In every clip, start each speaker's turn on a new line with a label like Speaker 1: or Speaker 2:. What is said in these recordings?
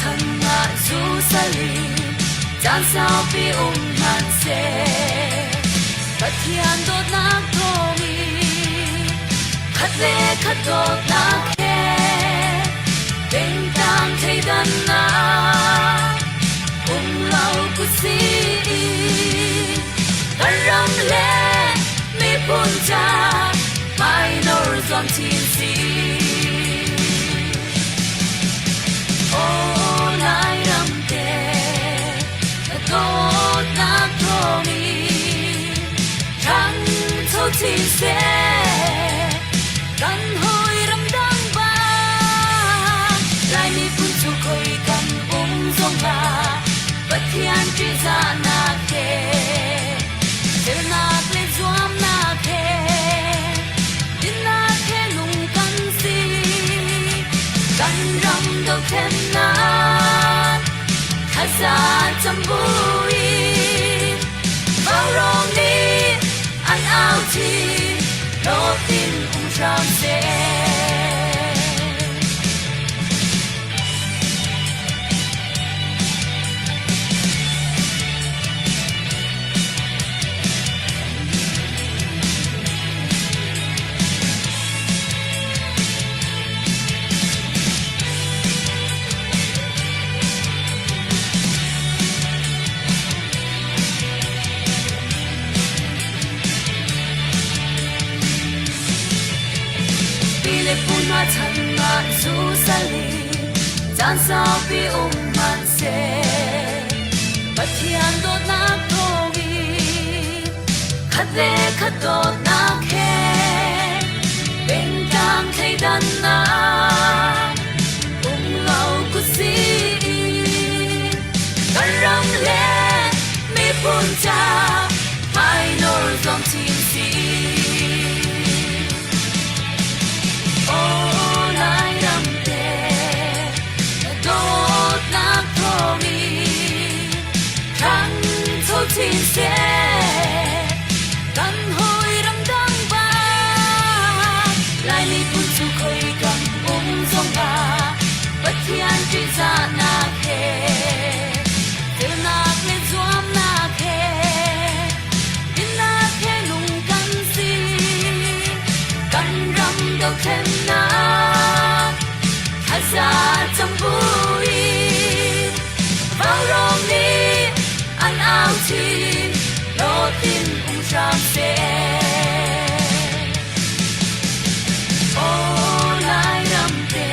Speaker 1: chan ah zu salim caan saupi um hmanhseh Pathian dawtnak thawngin khat le khat dawtnak he pengtlang thleidannak um lo kusi kan ram le miphun ca minor zuam chin si. Aw Lairam te na dawtnak thawngin ṭhangcho chin seh. Kan hawi ramdang bang Lai miphun cu khoi kan um zongah Pathian ṭihzahnak he felnak le zuamnak he dinnak he nung kan si. Kan ram dothlennak thaza cam buin vaurawng nih an au chin hlawhtlin um hram seh. Pile hna chan ah zu sali caan saupi um hmanhseh Pathian dawtnak thawngin khat le khat dawtnak he pengtlang thleidannak um lo kutsi kan ram le miphun ca hmainor zuam chin si. Aw Lairam te na dawtnak thawngin ṭhangcho chin seh. Kan hawi ramdang bang Lai miphun cu khoi kam um zongah Pathian ṭihzahnak he felnak le zuamnak he dinnak he nung kan si. Kan ram dothlennak thaza cam buin vaurawng nih an au chin hlawhtlin um hram seh. Aw Lairam te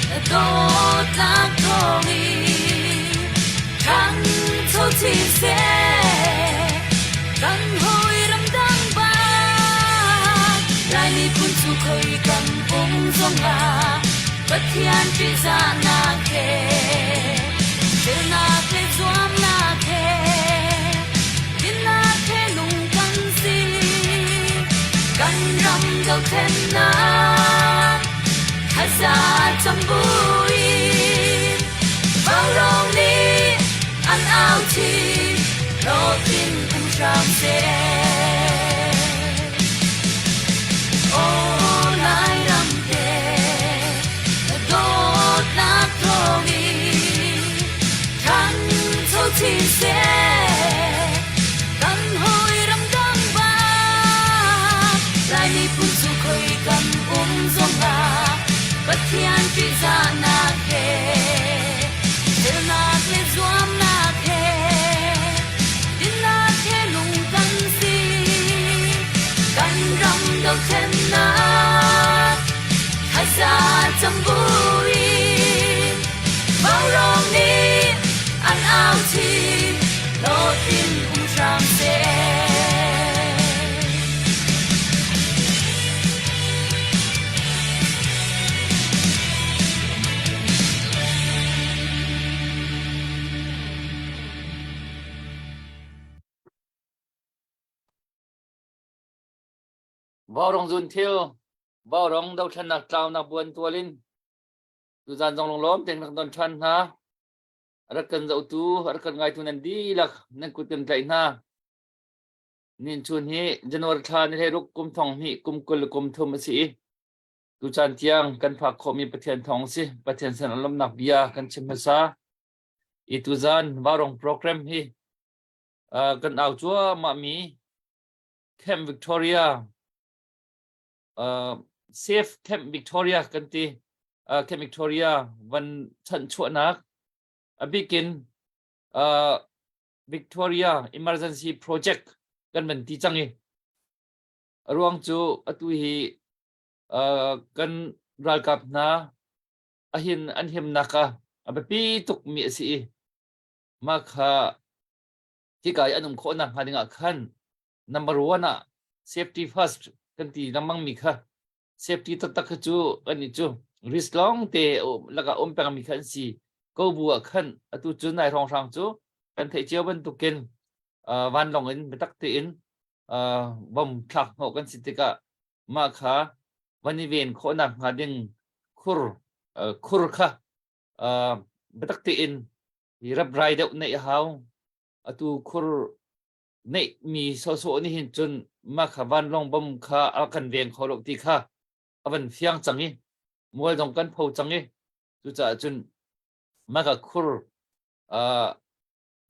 Speaker 1: na dawtnak thawngin ṭhangcho chin seh. Kan hawi ramdang bang Lai miphun cu khoi kan um zongah Pathian ṭihzahnak he felnak le zuamnak he dinnak he nung kan si. Kan ram dothlennak thaza cam buin vaurawng nih an au chin hlawhtlin um hram seh. Aw Lairam te na dawtnak thawngin ṭhangcho chin seh. Kan hawi ramdang bang Lai miphun cu khoi kan um zongah Pathian ṭihzahnak he felnak le zuamnak he dinnak he nung kan si. Kan ram dothlennak thaza cam buin vaurawng nih an au chin hlawhtlin um hram seh.
Speaker 2: Vaurawng zun thil, vaurawng dothlennak tlaunak buan tual in tuzan zong lunglawm tein kan don ṭhan hna. A rak kan zohtu, a rak kan ngaitu nan dihlak nan kut kan tlaih hna. Nin chun hi January thla ni 16 kum thong hnih kum 23 a si i. Tucaan tiang kan phak khawhmi Pathian thawng si. Pathian sin lawmhnak bia kan chim hmasa. I tuzan Vaurong program hi kan au cuahmah mi Camp Victoria Safe Camp Victoria kan ti. Camp Victoria van chanhchuahnak a bikin Victoria Emergency Project kan van ti cang i a ruang cu atu hi kan ralkap hna ahin an himnak ah a biapi tukmi a si i mah kha hika i an um khawhnak hnga dingah khan number one ah safety first kan ti lengmang mi kha safety taktak kha cu kan nih cu risk lawng te lakah um pengmi kha an si ko bu ah khan atu cu nai hrawnghrang cu kan theih cio bantukin vanlawng in biatak tein bom thlak hnawh kan si tikah mah kha van i ven khawhnak hnga ding khur khur kha biatak tein reprai deuh neih a hau. Atu khur neih mi sawhsawh nih hin cun mah kha vanlawng bom kha a kan veng kho lo ti kha a van fiang cang i mual zong kan pho cang i cucaah cun mah kha khur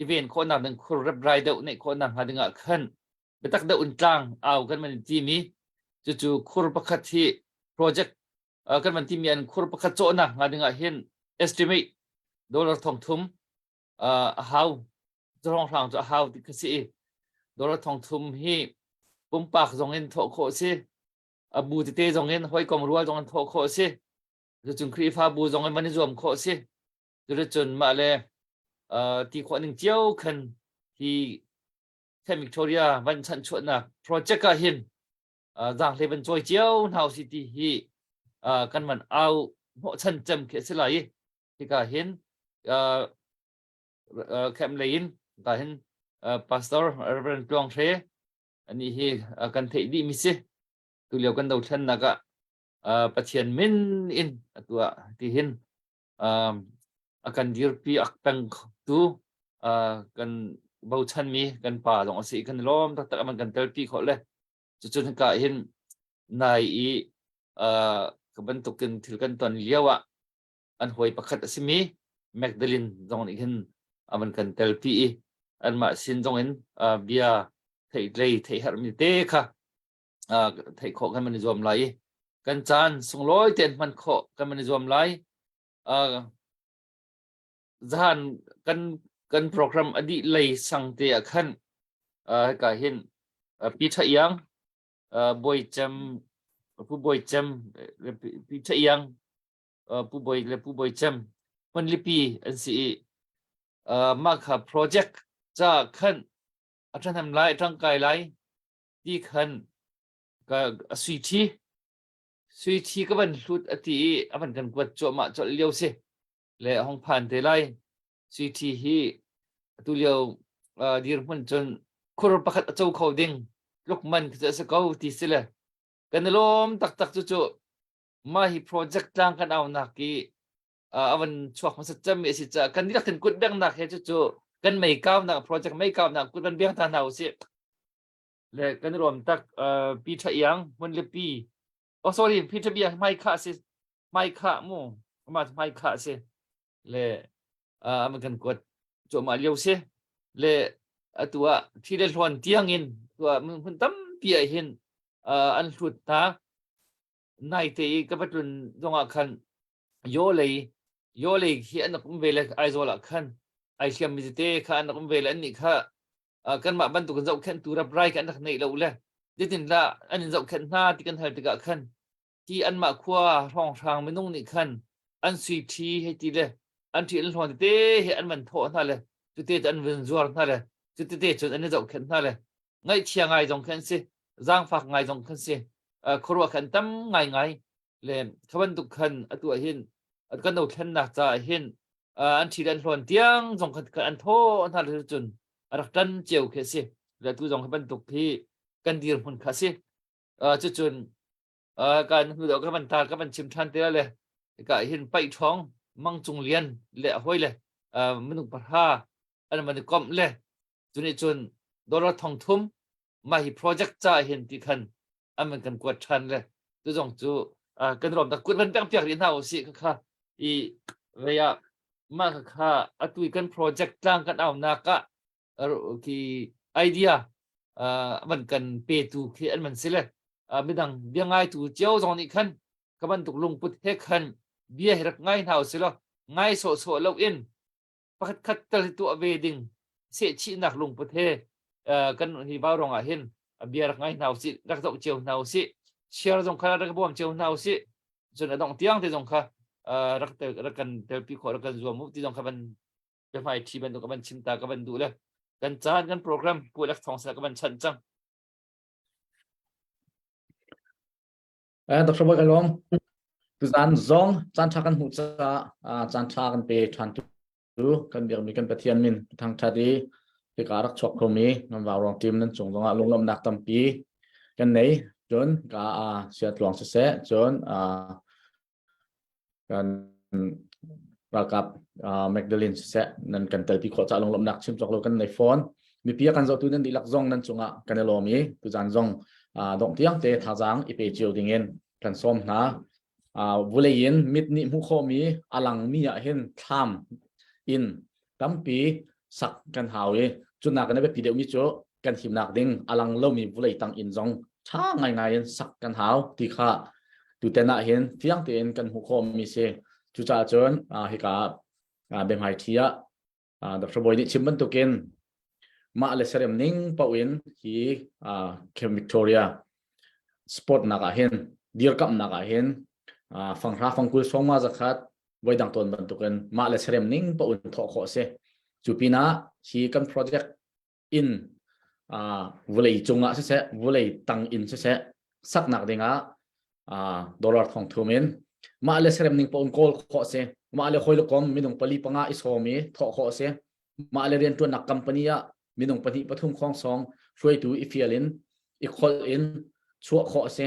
Speaker 2: i ven khawhnak ding khur reprai deuh neih khawhnak hnga dingah khan biatak deuh in tlang au kan van timi cucu khur pakhat hi project kan van timi an khur pakhat cawhnak hnga dingah hin estimate dollar 3000 a hau hrawnghrang cu a hau ti kha si i dollar 3000 hi pumpak zong in thawh khawh si a bu tete zong in hawikom rual zong in thawh khawh si cucun Khrihfabu zong in van i zuam khawh si cuticun mah le ti khawh ning cio khan hi Camp Victoria van chanhchuahnak project ah hin zaanghlei van cawi cio hna usih ti hi kan van au hnawhchan cem khi a si lai i hika hin camp lei in ka hin Pastor Reverend Tluang Hre ani hi kan theih dih mi si tu lio kan dothlennak ah Pathian min in atu ah ti hin a kan dirpi ak peng tu kan bochanmi kan pa zong a si kan lawm taktak aman kan telpi khawh le cucun hika hin nai i ka bantukin thil kan ton lio ah an hawi pakhat a simi Magdalene zong nih hin aman kan telpi i anmah sin zong in bia theih theih herhmi te kha theih khawh kan man i zuam lai i kan caan sunglawi tein hman khawh kan man i zuam lai. Zahan kan kan program a dih lei sang te ah khan hika hin Pi Tha Iang Bawi Cem Pu Bawi Cem Pi Tha Iang Pu Bawi le Pu Bawi Cem hmunlipi an si i mah kha project ca khan a ṭhahnem lai a ṭangkai lai ti khan ka a sui ṭhi sui ṭhi ka van hlut a ti i a van kan kuat cuahmah colh lio si le a hong phan te lai sui ṭhi hi atu lio dirhmun cun khur pakhat a co kho ding tluk man khi cu a si ko ti si le kan i lawm taktak cu cu mah hi project tlang kan au nak i a van chuak hmasa cem mi a si caah kan dihlak kan kut bengnak he cu cu kan mei kaunak project mei kaunak kut van beng ta hna usih Le kan i ruam tak Pi Tha Iang hmun le pi oh sorry Pi Tha Iang hmai kha si hmai kha mu ama hmai kha si le ama kan kuat cuahmah lio si le atu ah thi le hluan tiang in tua hmun tampi ah hin an hlut hna nai te i ka va tlun zongah khan yo lei yo lei khi an rak um ve le Aizawl ah khan ai hliam mi te kha an rak um ve le an nih kha kanmah bantuk in zohkhenhtu raprai kan rak neih lo le zeitindah an in zohkhenh hna ti kan hal tikah khan ti anmah khua hrawnghrang minung nih khan an sui ṭhi hei ti le an ṭhi an hlawn tete he an van thawh hna le cute cu an vun zuar hna le cutete cun an i zohkhenh hna le ngaihchia ngai zong khan si zaangfak ngai zong khan si khuaruah khan tam ngai ngai le kha bantuk khan atu ah hin kan dothlennak caah hin an ṭhi le an hlawn tiang zong khan an thaw hna le cun a rak ṭan cio khi a si le tu zong hi bantuk hi kan dirhmun kha a si cucun kan hnu deuh ka van tar ka van chim ṭhan te le ka hin paih ṭhawng mang cung lian le a hawi le minung pahra an van i komh le cuni cun dollar 3000 mah hi project ca hin ti khan an van kan kuat ṭhan le tu zong cu. Kan rom tak kut van pek piak rih hna usih kha i vei ah mah kha atu kan project tlang kan au nak ah ki idea van kan petu khi an man si le midang bia ngai tu cio zong nih khan ka bantuk lungput he khan bia hi rak ngai hna usih law ngai sawhsawh lo in pakhat khat tal hi tuah ve ding sehchihnak lungput he kan hi vaurawng ah hin bia rak ngai hna usih rak zoh cio hna usih share zong kha rak bawm cio hna usih cun a dongh tiang te zong kha rak tel rak kan telpi khawh rak kan zuam u ti zong kha van biahmai ṭhi bantuk ka van chim ta ka van duh le kan caan kan program pu lak thong sal ka van chanh cang.
Speaker 3: Eh, Dr. Boy ka lawm. Tuzan zong caan ṭha kan hmuh caah caan ṭha kan pe ṭhan tu kan biakmi kan Pathian min thangṭhat i hika rak chuak khomi nan vaurawng team nan cung zongah lunglawmhnak tampi kan nei. Cun ka sia tluang siseh, cun kan ralkap Magdalene siseh nan kan telpi khawh caah lunglawmhnak chim cawk lo kan nei fawn. Mipi a kan zohtu nan dihlak zong nan cungah kan i lawm i tuzan zong dongh tiang te thazaang i pe cio dingin kan sawm hna. Vulei in mit nih hmuh khawhmi a langmi ah hin thlam in tampi sak kan hau i cunak in a biapi deuhmi cu kan himnak ding a lang lomi vulei tang inn zong ṭha ngaingai in sak kan hau ti kha tuten ah hin fiang tein kan hmuh khawhmi si. Cucaah cun hika biahmaiṭhi ah Dr. Bawi nih chim bantukin mah le serem ning paoh in hi Camp Victoria sport nak ah hin dirkamhnak ah hin fanghra fangkul sawngma zakhat voidang tawn bantukin mah le serem ning paoh in thawh khawh a si. Cu pinah hi kan project in vulei cungah siseh vulei tang in siseh saknak dingah dollar thong thum in mah le serem ning paoh in kawl khawh a si. Mah le hawi le kom minung pali panga i sawm i thawh khawh a si. Mah le rianṭuannak company ah minung pahnih pathum khong song hruaitu i fial in i kholh in chuah khawh a si.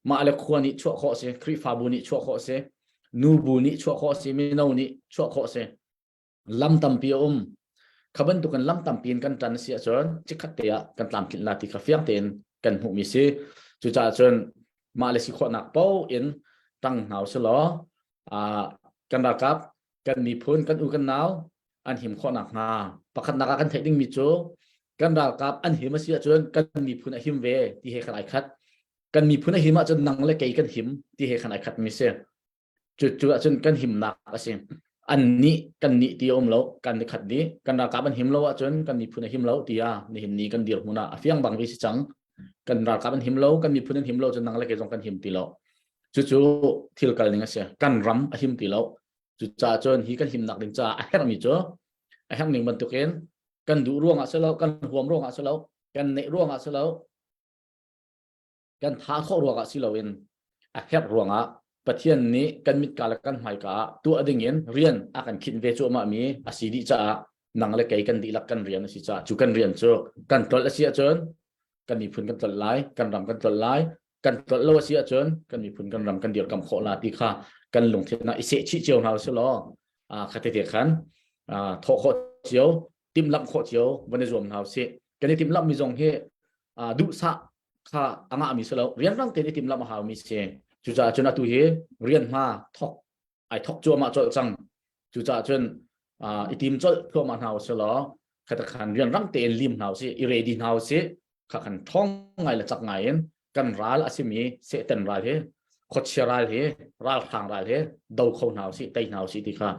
Speaker 3: Mah le khua nih chuah khawh a si. Khrihfabu nih chuah khawh a si. Nubu nih chuah khawh a si. Mino nih chuah khawh a si. Lam tampi a um. Kha bantukin lam tampi in kan ṭan a si ahcun chikkhat te ah kan tlamtlinh la ti kha fiang tein kan hmuhmi si. Cucaah cun mah le si khawhnak paoh in ṭang hna usih law kan ralkap, kan miphun, kan u kan nau an him khawh nakhnga pakhatnak ah kan theih dingmi cu kan ralkap an him a si ahcun kan miphun a him ve ti he khan ai khat. Kan miphun a him ahcun nang le kei kan him ti he khan ai khatmi si. Cu cu ahcun kan himnak a si. An nih kan nih ti a um lo, kan i khat dih. Kan ralkap an him lo ahcun kan miphun a him lo tiah nihin ni kan dirhmun ah a fiang bang ve si cang. Kan ralkap an him lo, kan miphun an him lo cun nang le kei zong kan him ti lo. Cucu thil kal ning a si. Kan ram a him ti lo. Cucaah cun hi kan himnak ding caah a herhmi cu a herh ning bantukin kan duh ruangah si lo, kan huam ruangah si lo, kan neih ruangah si lo, kan tha khawh ruangah si loin a herh ruangah Pathian nih kan mitka le kan hmaika ah tuah dingin rian a kan khinh ve cuahmah mi a si dih caah nang le kei kan dihlak kan rian a si caah cu kan rian cu kan tlolh a si ahcun kan miphun kan tlolh lai, kan ram kan tlolh lai, kan tlolh lo a si ahcun kan miphun kan ram kan dirkamh khawh la ti kha kan lungthin ah i seh chih cio hna usih law kha tete khan thawh khawh cio timhlamh khawh cio van i zuam hna usih kan i timhlamh mi zong hi duhsah kha a ngah mi si lo rianrang tein i timhlamh a hau mi si cucaah cun atu hi rian hma thok ai thok cuahmah colh cang cucaah cun i tim colh thluahmah hna usih law khata khan rianrang tein lim hna usih i ready hna usih kha khan ṭhawng ngai le cak ngai in kan ral a simi Satan ral hi khuachia ral hi ralhrang ral hi do kho hna usih tei hna usih ti kha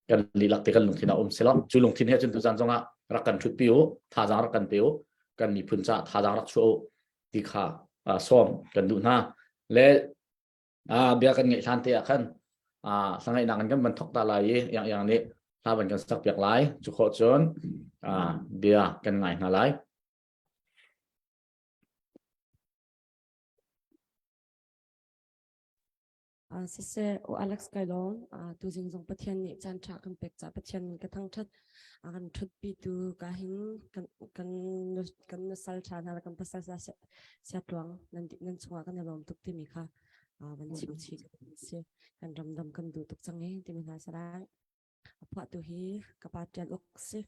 Speaker 3: kan lilak te kan lungthin ah um selaw cu lungthin he cun tuzan zongah rak kan ṭhutpi u thazaang rak kan pe u kan miphun caah thazaang rak chuah u ti kha sawm kan duh hna le bia kan ngeih hlan te ah khan hlangaihnak in kan van thok ta lai i yang yang nih hla van kan sak piak lai cu khawh cun bia kan ngai hna lai.
Speaker 4: Siseh u Alex kai lawm tuzing zong Pathian nih caan ṭha kan pek caah Pathian ka thangṭhat a kan ṭhutpitu ka hin kan kan kan nusal ṭha hna le kan pasal sia tluang nan nan chungah kan i lawm tuk timi kha van chim chih si kan ramdam kan duh tuk cang i timi hna sarai a phuahtu hi ka pa ṭial uk si.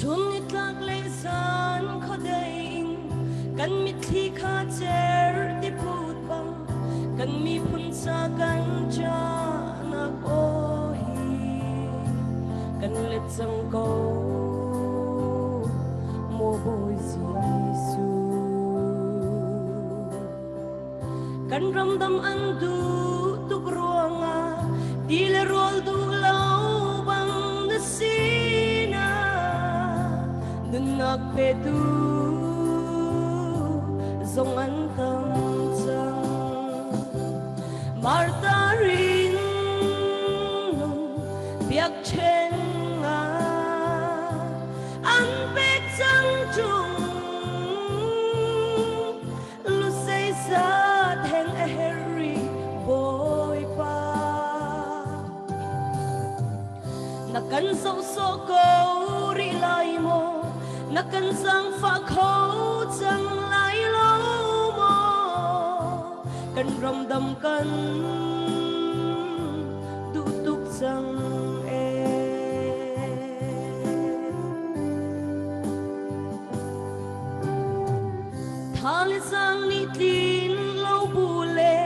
Speaker 4: Chun nitlak le zan khuadei in kan mitthli kha cer ti phut bang kan miphun ca kan ṭahnak aw hi kan let cang ko maw Bawi Jesuh. Kan ramdam an duh tuk ruangah ti le rawl duh lo bang na sinah nunnak petu zong an tam cang. Martha rin nun biakṭheng ah an pek cang ṭung. Lusei sa theng a herri Bawipa. Na kan zohsawh ko rih lai maw? Na kan zaangfah kho cang lai lo maw? Kan ramdam kan duh tuk cang ee. Thalizang nih tlin lo bu le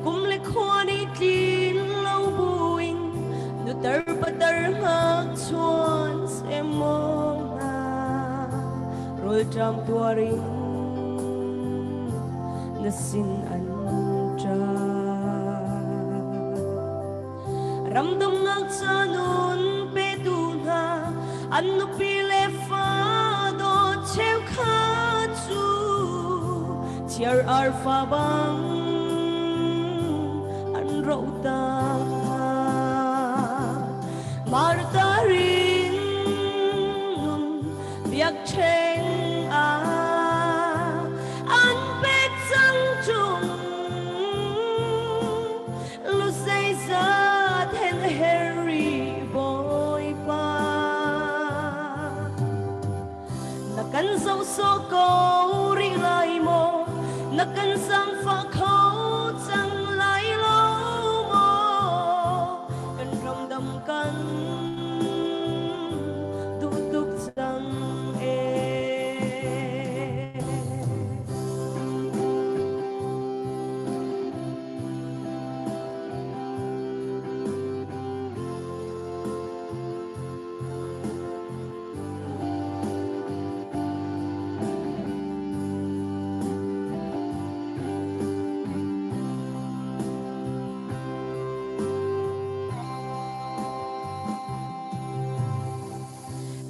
Speaker 4: kum le khua nih tlin lo buin nutar patar ngak chuan semong hna rawlṭam tuarin na sin an ṭa. Ramdang ngakcha nun petu hna an nupi le fa dawt cheukhat cu chiar arfa bang an roh ta hna. Martha rin nun biakṭheng ah an pek cang ṭung. Lusei zat hen Harry Bawipa. Na kan zoh sawh ko rih lai maw? Na kan zaangfah kho cang lai lo maw? Kan ramdam kan duh tuk cang ee.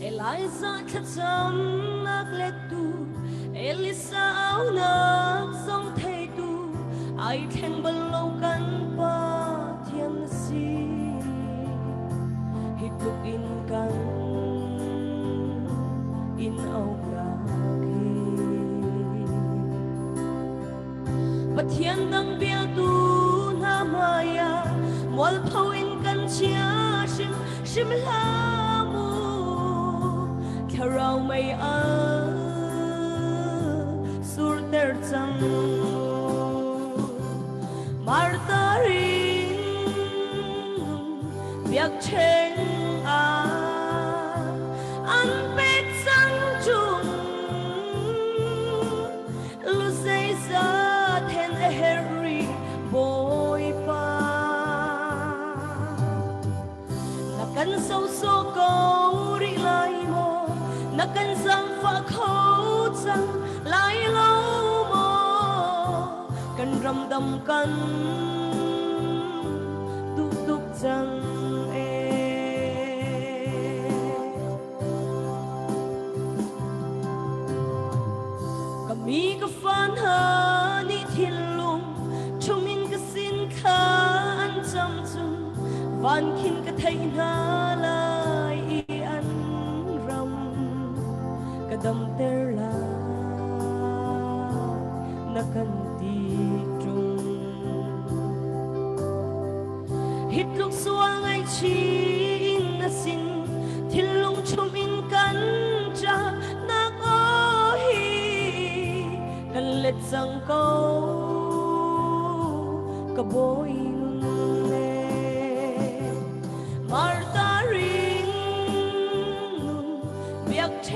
Speaker 4: Eliza thlacamnak lettu Elisa aunak zong theitu ai thleng bal lo kan Pathian na si hi tluk in kan in aunak hi Pathian dang biatu hna hmai ah mualpho in kan chia hrim hrim hlah mu thlarau mei al surter cang Martha rin biakṭheng ah an pek cang ṭung lu zeizat hen a herh rih Bawipa. Na kan sosawh ko rih lai maw? Na kan zaangfah kho cang lai lo maw? Kan ramdam kan duh tuk cang ee. Ka mi ka fa hna nih thinlung chungin ka sin kha an cam cun van khin ka theih hna lai i an ram ka damter lai na kan ti ṭung. Hi tluk sual ngaihchih in na sin thinlung chum in kan ṭah nak aw hi kan let cang ko ka bawi nun le Martha ring nun biakṭheng.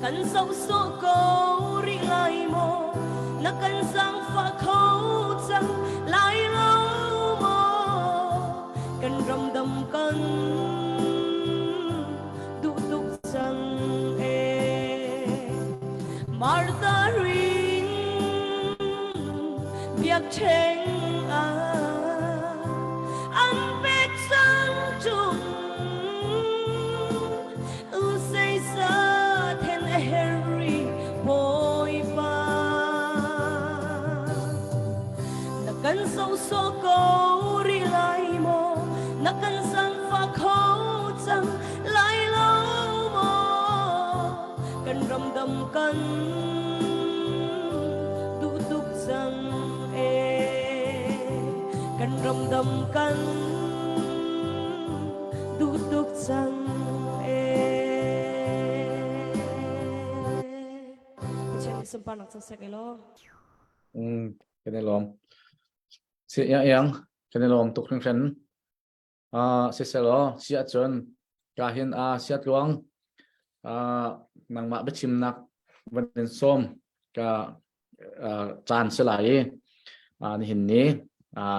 Speaker 1: Kan zoh sawh ko rih lai maw? Na kan zaangfah kho cang lai lo maw? Kan ramdam kan duh tuk cang ee. Martha rin biakṭheng ah an pek cang ṭung. Zeisa then a herh Bawipa. Na kan sawsawh ko rih lai maw? Na kan zangfah kho cang lai lo maw? Kan ramdam kan duh tuk cang ee. Kan ramdam kan duh tuk cang ee. Pathian nih sunparnak cang sek law.
Speaker 3: Kan i lawm. Si yang yang kan i lawm tuk hringhran. Ah siselaw si ahcun ka hin a sia tluang ah nangmah biachimnak van in sawm ka caan si lai i nihin ni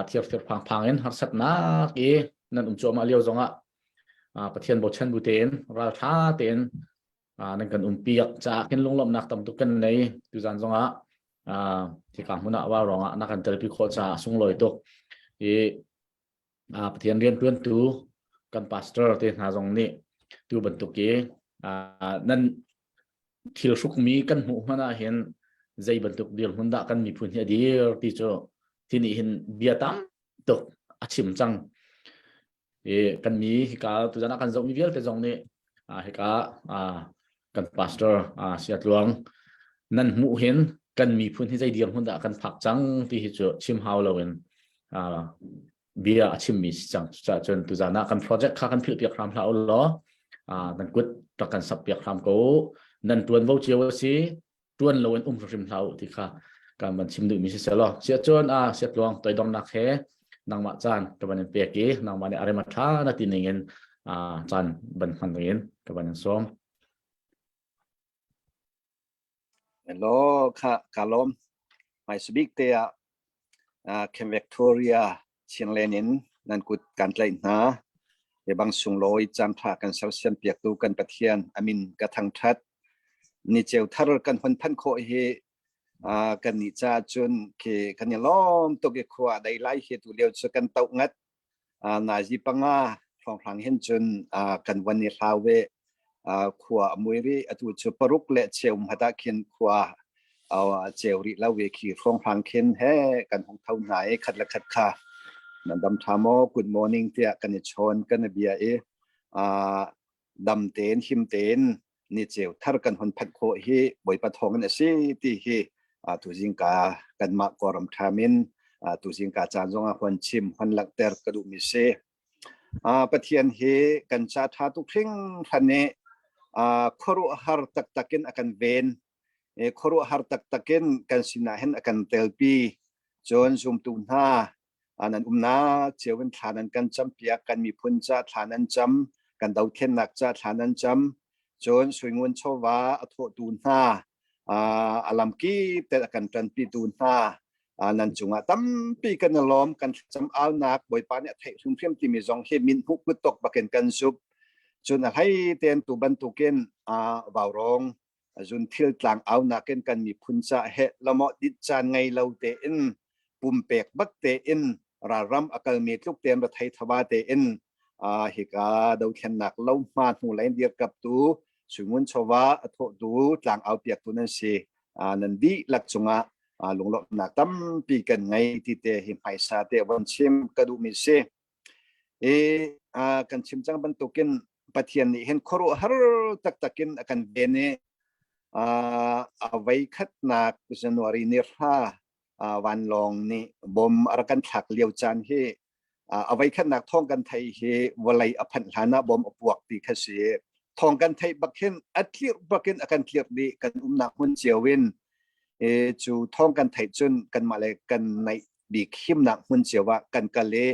Speaker 3: thirfir phangphang in harsatnak i nan um cuahmah lio zongah Pathian bochan bu tein raltha tein nan kan umpiak caah khin lunglawmhnak tam tuk kan nei tuzan zongah hika hmun ah wa ruangah na kan telpi khawh caah sunglawi tuk i Pathian riantuantu kan pastor te hna zong nih tu bantuk i nan thil hrukmi kan hmuh hmanh ah hin zei bantuk dirhmun dah kan miphun hi a dir ti cu ti nih hin bia tam tuk a chim cang i kan mi hika tuzan ah kan zohmi vialte zong nih hika kan pastor sia tluang nan hmuh hin kan miphun hi zei dirhmun dah kan phak cang ti hi cu chim hau loin bia a chimmi si cang. Cucaah cun tuzan ah kan project kha kan philh piak hram hlah u law nan kut rak kan sak piak hram ko u. Nan tuanvo cio a si, tuan loin um hrim hlah u ti kha kan van chim duhmi si selaw. Siah cun a siatluang toidornak he nangmah caan ka van in pek i nangmah nih a rem a tha na ti ning in caan van hman ding in ka van in sawm.
Speaker 5: Hello, kha ka lawm. Hmaisabik te ah Camp Victoria Chinland in nan kut kan tlaih hna. Hi bang sunglawi caanṭha kan sersiam piaktu kan Pathian amin ka thangṭhat. Ni ceu thar kan hun phanh khawh hi kan nih caah cun khi kan i lawm tuk i khua dei lai hi tu lio cu kan toh ngat. Nazi panga hrawnghrang hin cun kan van i hlau ve. Khua a mui rih. Atu cu paruk le cheu hmat ah khin khua ceu rih lo ve khi hrawnghrang khin he kan hung tho hna i khat le khat kha nan dam ṭha maw good morning tiah kan i chawn kan i bia i dam tein him tein ni ceu thar kan hun phanh khawh hi Bawipa thawng in a si ti hi tuzingka kanmah Kawlram ṭham in tuzingka caan zongah huan chim huan langhter ka duhmi si. Pathian hi kan ca ṭha tuk hringhran i khuaruahhar taktak in a kan ven. Khuaruahhar taktak in kan sinah hin a kan telpi. Cun zumtu hna nan umnak cio in thla nan kan campiak kan miphun ca thla nan cam kan dothlennak ca thla nan cam cun suingun chawva a thawhtu hna a lamkip te a kan ṭanpitu hna nan cungah tampi kan i lawm kan thlacam alnak bawipa nih a theih hrimhrim timi zong hi min hmuh kut tok bakin kan zup cun a hlei tein tu bantukin vaurawng zun thil tlang aunak in kan miphun ca he lamo dit caan ngei lo tein pumpek bak tein ralram a kalmi tluk tein rathei thaba tein hika dothlennak lo hma hnu lein dirkaptu suingun chawva a thawhtu tlang au piaktu nan si nan dihlak cungah lunglawmhnak tampi kan ngei ti te hi hmaisa te von chim ka duhmi si I kan chim cang bantukin Pathian nih hin khuaruahhar taktak in a kan ven i a voi khatnak January ni hra vanlawng nih bom a rak kan thlak lio caan hi a voi khatnak thawng kan theih hi vawlei a phanh hlan ah bom a puak ti kha si. Thawng kan theih bak hin a tlirh bak in a kan tlirh dih kan umnak hmun cio in cu thawng kan theih cun kanmah le kan naih bik himnak hmun cio ah kan kal i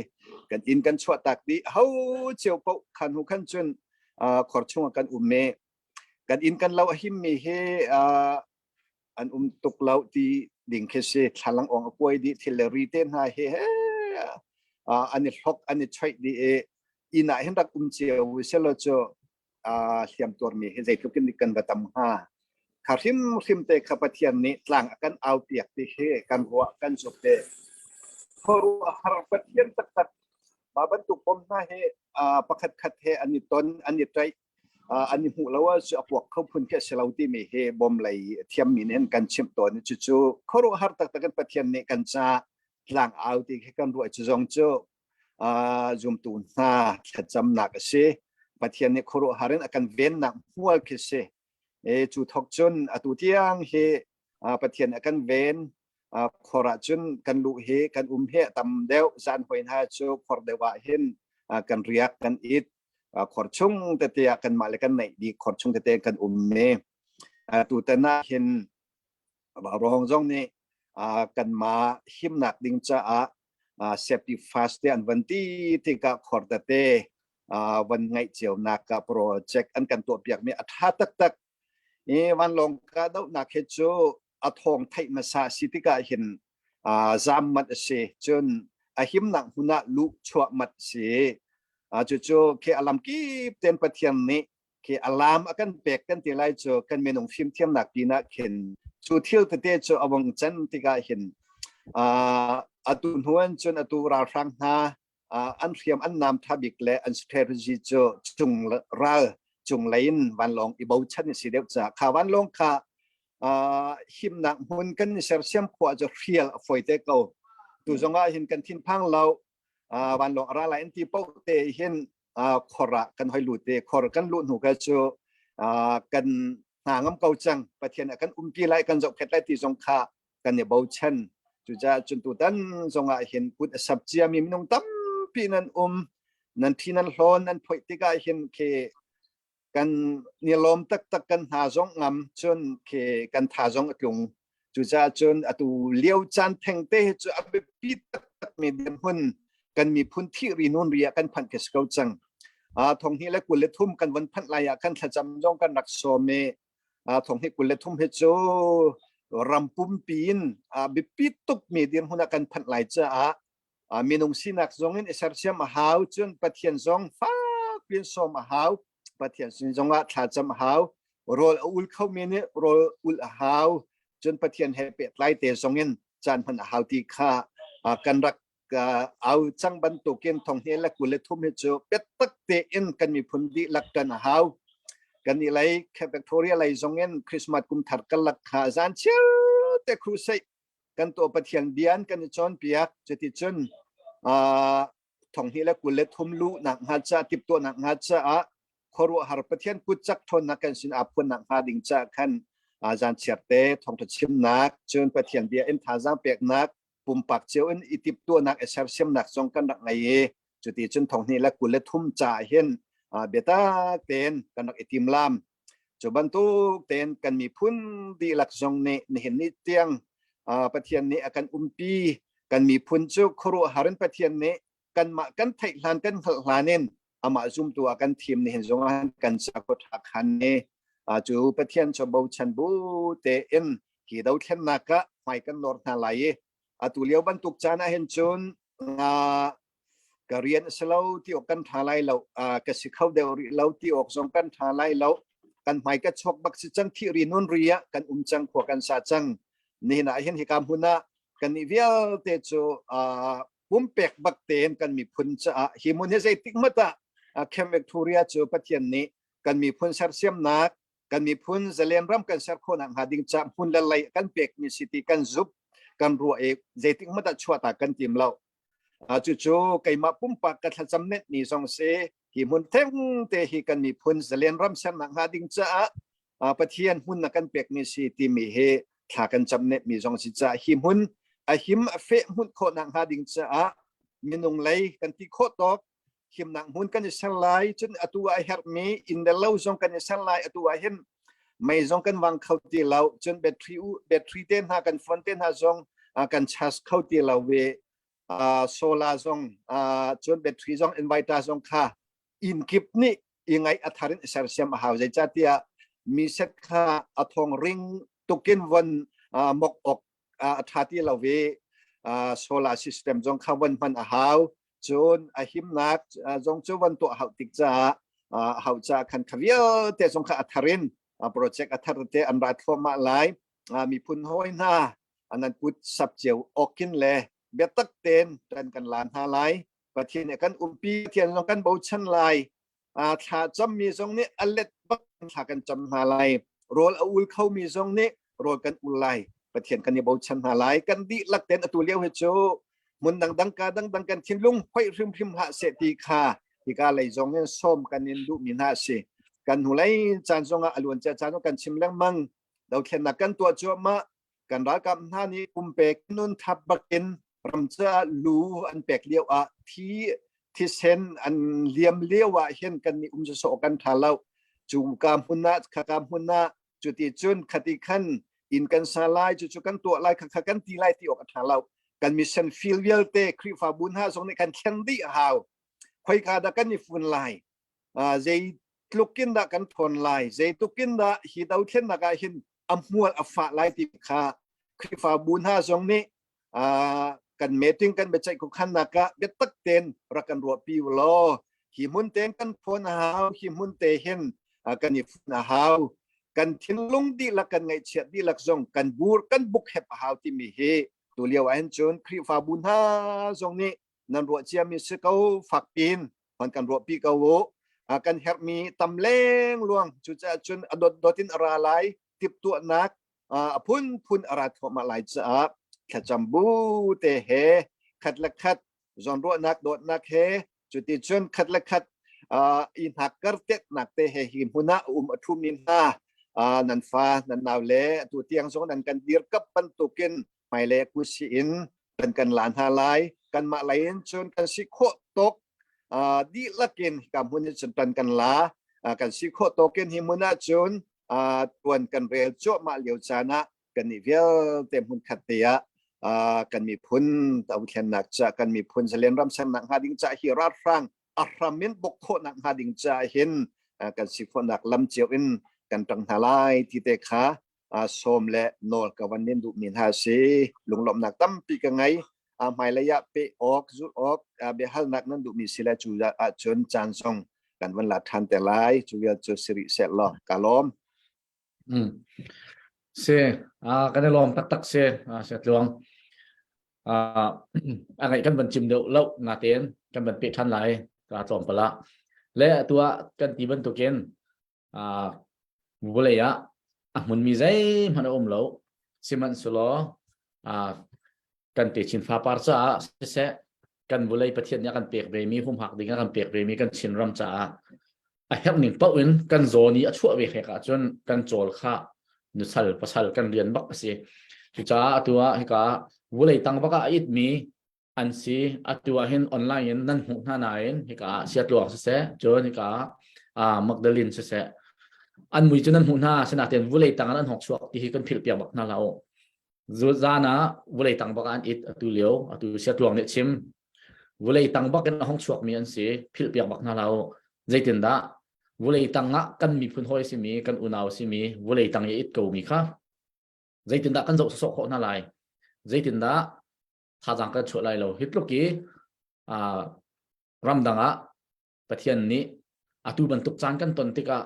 Speaker 5: kan inn kan chuahtak dih ho cio paoh khan hu khan cun khor chungah kan um i. Kan inn kan lo a himmi hi an um tuk lo ti ding khi si. Thlalang ong a kuai dih thil le ri te hna hi he an i hlok an i choih dih i inn ah hin rak um cio selaw cu hliam tuarmi hi zeitluk in kan va tam hnga. Kha hrimhrim te kha Pathian nih tlang a kan au piak ti hi kan ruah kan zuk te. Khuaruahhar Pathian taktak mah bantuk bom hna hi pakhat khat he an i ton an i ṭaih an i hmuh lo ahcun a puak kho phun khi a si lo timi hi bom lei thiammi nih an kan chimh tawn i cucu khuaruahhar taktak in Pathian nih kan ca tlang au ti khi kan ruah cu zong cu zumtu hna thlacamnak a si. Pathian nih khuaruahhar in a kan vennak hmual khi si. E cu thok cun atu tiang hi Pathian a kan ven khor ah cun kan luh hi kan um hi a tam deuh zan hoi hna cu khor deuh ah hin kan riak kan it khor chung tete ah kanmah le kan neih bik khor chung tete kan um me tutan ah hin Vaurawng zong nih kanmah himnak ding caah safety first te an van ti tikah khor tete van ngaih cionak ah project an kan tuahpiakmi a ṭha taktak. I vanlawng kahdohnak hi cu a thawng theih hmasa si tikah hin zaam mat a si. Cun a himnak hmun ah luh chuah mat a si. Cucu khi a lamkip tein Pathian nih khi alam a kan pek kan ti lai cu kan minung fimthiamnak pinah khin cu thil tete cu a vong can tikah hin atu hnuan cun atu ralhrang hna an hriam an nam tha bik le an strategy cu cung ral cung lei in vanlawng i bochan si deuh ca kha vanlawng kha himnak hmun kan i sersiam khua cu hrial a foi te ko tu zongah hin kan thinphang lo vanlawng ara lai an ti paoh te hin khor ah kan hoi lut i khor kan luh hnu ka cu kan hna ngam ko cang Pathian a kan umpi lai kan zohkhet lai ti zong kha kan i bochan cucaah cun tutan zongah hin kut a sap ciami minung tampi nan um nan thi nan hlawn nan phoih tikah hin khi kan ni lawm taktak kan hna zong ngam cun khi kan tha zong a tlung cucaah cun atu lio caan theng te hi cu a biapi taktak mi dirhmun kan miphun thih ri nun ri ah kan phanh khi si ko cang thong hnih le 23 kan von phanh lai ah kan thlacam zong kan rak sawm i thong hnih 23 hi cu ram pumpi in biapi tuk mi dirhmun ah kan phanh lai caah minung sinak zong in i sersiam a hau cun Pathian zong fak piin sawm a hau Pathian sin zongah thlacam a hau rawl a ul khomi nih rawl ul a hau cun Pathian he pehtlai te zong in caan hman a hau ti kha kan rak au cang bantukin thong hnih le 23 hi cu biatak tein kan miphun dihlak kan a hau kan i lei Victoria lei zong in Christmas kum thar karlak kha zan chiar te crusade kan tuah Pathian bian kan i cawnpiak cuticun thong hnih le 23 lu nak hnga ca tiptuahnak hnga caah khuaruahhar Pathian kut cak ṭhawnnak kan sin aa phuannak hnga ding ca khan zan chiarte thawngṭha chimnak cun Pathian bia in thazaang peknak pumpak cio in i tiptuahnak i sersiamnak zong kan rak ngei i cuti cun thong hnih le 23 ca hin biatak tein kan rak i timlam Cu bantuk tein kan miphun dihlak zong nih nihin ni tiang Pathian nih a kan umpi. Kan miphun cu khuaruahhar in Pathian nih kanmah kan theih hlan kan hngalh hlan in amah zumtu ah kan thim nihin zong ah kan cakuat ṭha khan ni cu Pathian cu bochan bu tein hi dothlennak ah hmai kan nawr hna lai i atu lio bantuk caan ah hin cun ka rian a si lo ti awk kan ṭha lai lo ka si kho deuh rih lo ti awk zong kan ṭha lai lo kan hmai ka chuak bak si cang thih ri nun ri ah kan um cang khua kan sa cang nihin ah hin hika hmun ah kan nih vialte cu pumpek bak tein kan miphun caah hi hmun hi zeitik hmanh ah Camp Victoria cu Pathian nih kan miphun sersiamnak kan miphun zalen ram kan ser khawhnak hnga ding ca hmun le lei kan pekmi si ti kan zup kan ruah i zeitik hmanh ah chuahta kan tim lo cucu keimah pumpak ka thlacam net ni zong si hi hmun theng te hi kan miphun zalen ram sernak hnga ding caah Pathian hmun na kan pekmi si timi hi thla kan cam net mi zong si caah hi hmun a him a feh hmunh khawhnak hnga ding caah minung lei kan ti khawh tawk himnak hmun kan i ser lai cun atu ah a herhmi inn le lo zong kan i ser lai atu ah hin mei zong kan wang kho ti lo cun battery battery te hna kan phone te hna zong kan charge kho ti lo ve solar zong cun battery zong inverter zong kha inn kip nih i ngaih a thar in i sersiam a hau zeicahtiah. Mi set kha a thong ring tukin von mok ok a tha ti lo ve. Solar system zong kha von hman a hau. Cun a himnak zong cu von tuah hau tik caah hau ca khan kha vialte zong kha a tharin project a thar te an ra thluahmah lai. Miphun hawi hna nan kut sap cio awkin le biatak tein kan kan la hna lai. Pathian nih kan umpi, Pathian zong kan bochan lai. Thla cammi zong nih a let bak thla kan cam hna lai. Rawl a ul khomi zong nih rawl kan ul lai. Pathian kan i bochan hna lai. Kan dihlak tein atu lio hi cu hmun dangdang ka dangdang kan thinlung hoih hrimhrim hlah seh ti kha hika lei zong in sawm kan in duhmi hna a si. Kan hnulei caan zongah a luancia caan kan chim lengmang. Dothlennak kan tuah cuahmah. Kan ralkap hna nih pumpek nun thap bakin ram caah lu an pek lio ah thi thisen an liam lio ah hin kan nih um sawh kan tha lo. Cu ka hmun ah khaka hmun ah cuti cun khati khan inn kan sa lai cucu kan tuah lai khakha kan ti lai ti awk a tha lo. Kan mission field vialte Khrihfabu hna zong nih kan thlen dih a hau. Khoika dah kan i fun lai? Zei tluk in dah kan thawn lai? Zeitluk in dah hi dothlennak ah hin a hmual a fah lai ti kha Khrihfabu hna zong nih kan meeting kan biaceih khuakhannak ah biatak tein rak kan ruahpi u law hi hmun tein kan phone a hau hi hmun te hin kan i fun a hau kan thinlung dihlak kan ngaihchiat dihlak zong kan bur kan buk hep a hau timi hi tu lio ah hin cun Khrihfabu hna zong nih nan ruah ciami si ko fak piin hman kan ruahpi ko u. Kan herhmi tam leng luang cucaah cun a dotdot in a ra lai tiptuahnak a phunphun a ra thluahmah lai caah thlacam bu te he khat le khat zawnruahnak dawtnak he cuti cun khat le khat i hnakkar tetnak te he hi hmun ah um a ṭhumi hna nan fa nan nau le atu tiang zong nan kan dirkap bantukin hmailei kusi in kan kan la hna lai. Kanmah lei in cun kan si khawh tawk dihlak in hika hmun in cun tan kan la. Kan si khawh tawk in hi hmun ah cun tuan kan rel cuahmah lio caan ah kan nih vialte hmun khat te ah kan miphun dothlennak ca kan miphun zalen ram sernak hnga ding ca hi ralhrang a hram in bok khawhnak hnga ding ca hin kan si khawhnak lam cio in kan tang hna lai ti te kha sawm le nawl ka van nin duhmi hna si. Lunglawmhnak tampi ka ngei. Hmailei ah pe awk zulh awk biahalnak nan duhmi si le cu ahcun caan zong kan van la ṭhan te lai. Cu vial cu si rih seh law ka lawm.
Speaker 3: Si kan i lawm taktak si si tluang. A ngaih kan van chim deuh lo natein kan van pe ṭhan lai ka tlawm pala le atu ah kan ti bantukin Vawlei ah a hmunmi zeihmanh a um lo. Sihmanhsehlaw kan techin fapar caah siseh, kan vawlei Pathian nih a kan pek vemi, humhak ding a kan pek vemi kan Chinram caah a herh ning paoh in kan zawn i a chuah ve hlek ahcun kan cawl kha nusal pasal kan rian bak a si. Cucaah atu ah hika vawlei tang bak ah a itmi an si. Atu ah hin online in nan hmuh hna nain hika ah Siatluang siseh, cun hika ah Magdalene siseh, an mui cu nan hmuh hna, sinain vulei tang ah an hawk chuak ti hi kan philh piak bak hna hlah u. Zan ah vulei tang bak ah an it atu lio, atu Siatluang nih chim. Vulei tang bak in a hong chuakmi an si, philh piak bak hna hlah u. Zeitindah vulei tang ah kan miphun hawi simi, kan unau simi, vulei tang i it komi kha zeitindah kan zoh sawsawh khawh hna lai? Zeitindah thazaang kan chuah lai lo. Hi tluk i ramdang ah Pathian nih atu bantuk caan kan ton tikah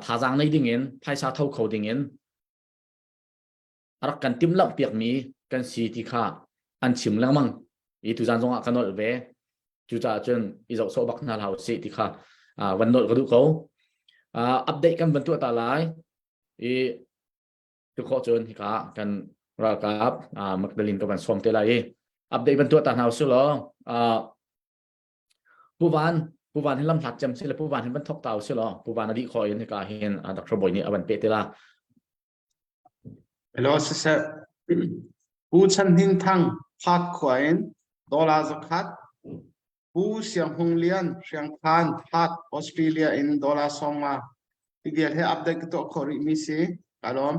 Speaker 3: thazaang nei ding in phaisa tho kho ding in a rak kan timhlamh piakmi kan si ti kha an chim lengmang i tuzan zong ah ka nolh ve. Cucaah cun i zoh sawh bak hna hlah usih ti kha van nolh ka duh ko. Update kan van tuah ta lai i Tu khawh cun hika kan ralkap Magdalene ka van sawm te lai i update van tuah ta hna usih law Pu Van Pu Van hin lam hlat cem si le Pu Van hin van thok ta usih law Pu Van a dih khawh in hika hin Dr. Bawi nih a van pe te la.
Speaker 6: Hello siseh. Pu Chan Hnin Thang Phat khua in dollar zakhat Pu Siang Hung Lian Hriangkhan Phat Australia in dollar 50 Hi vial he update ka tuah khawh rihmi si. Ka lawm.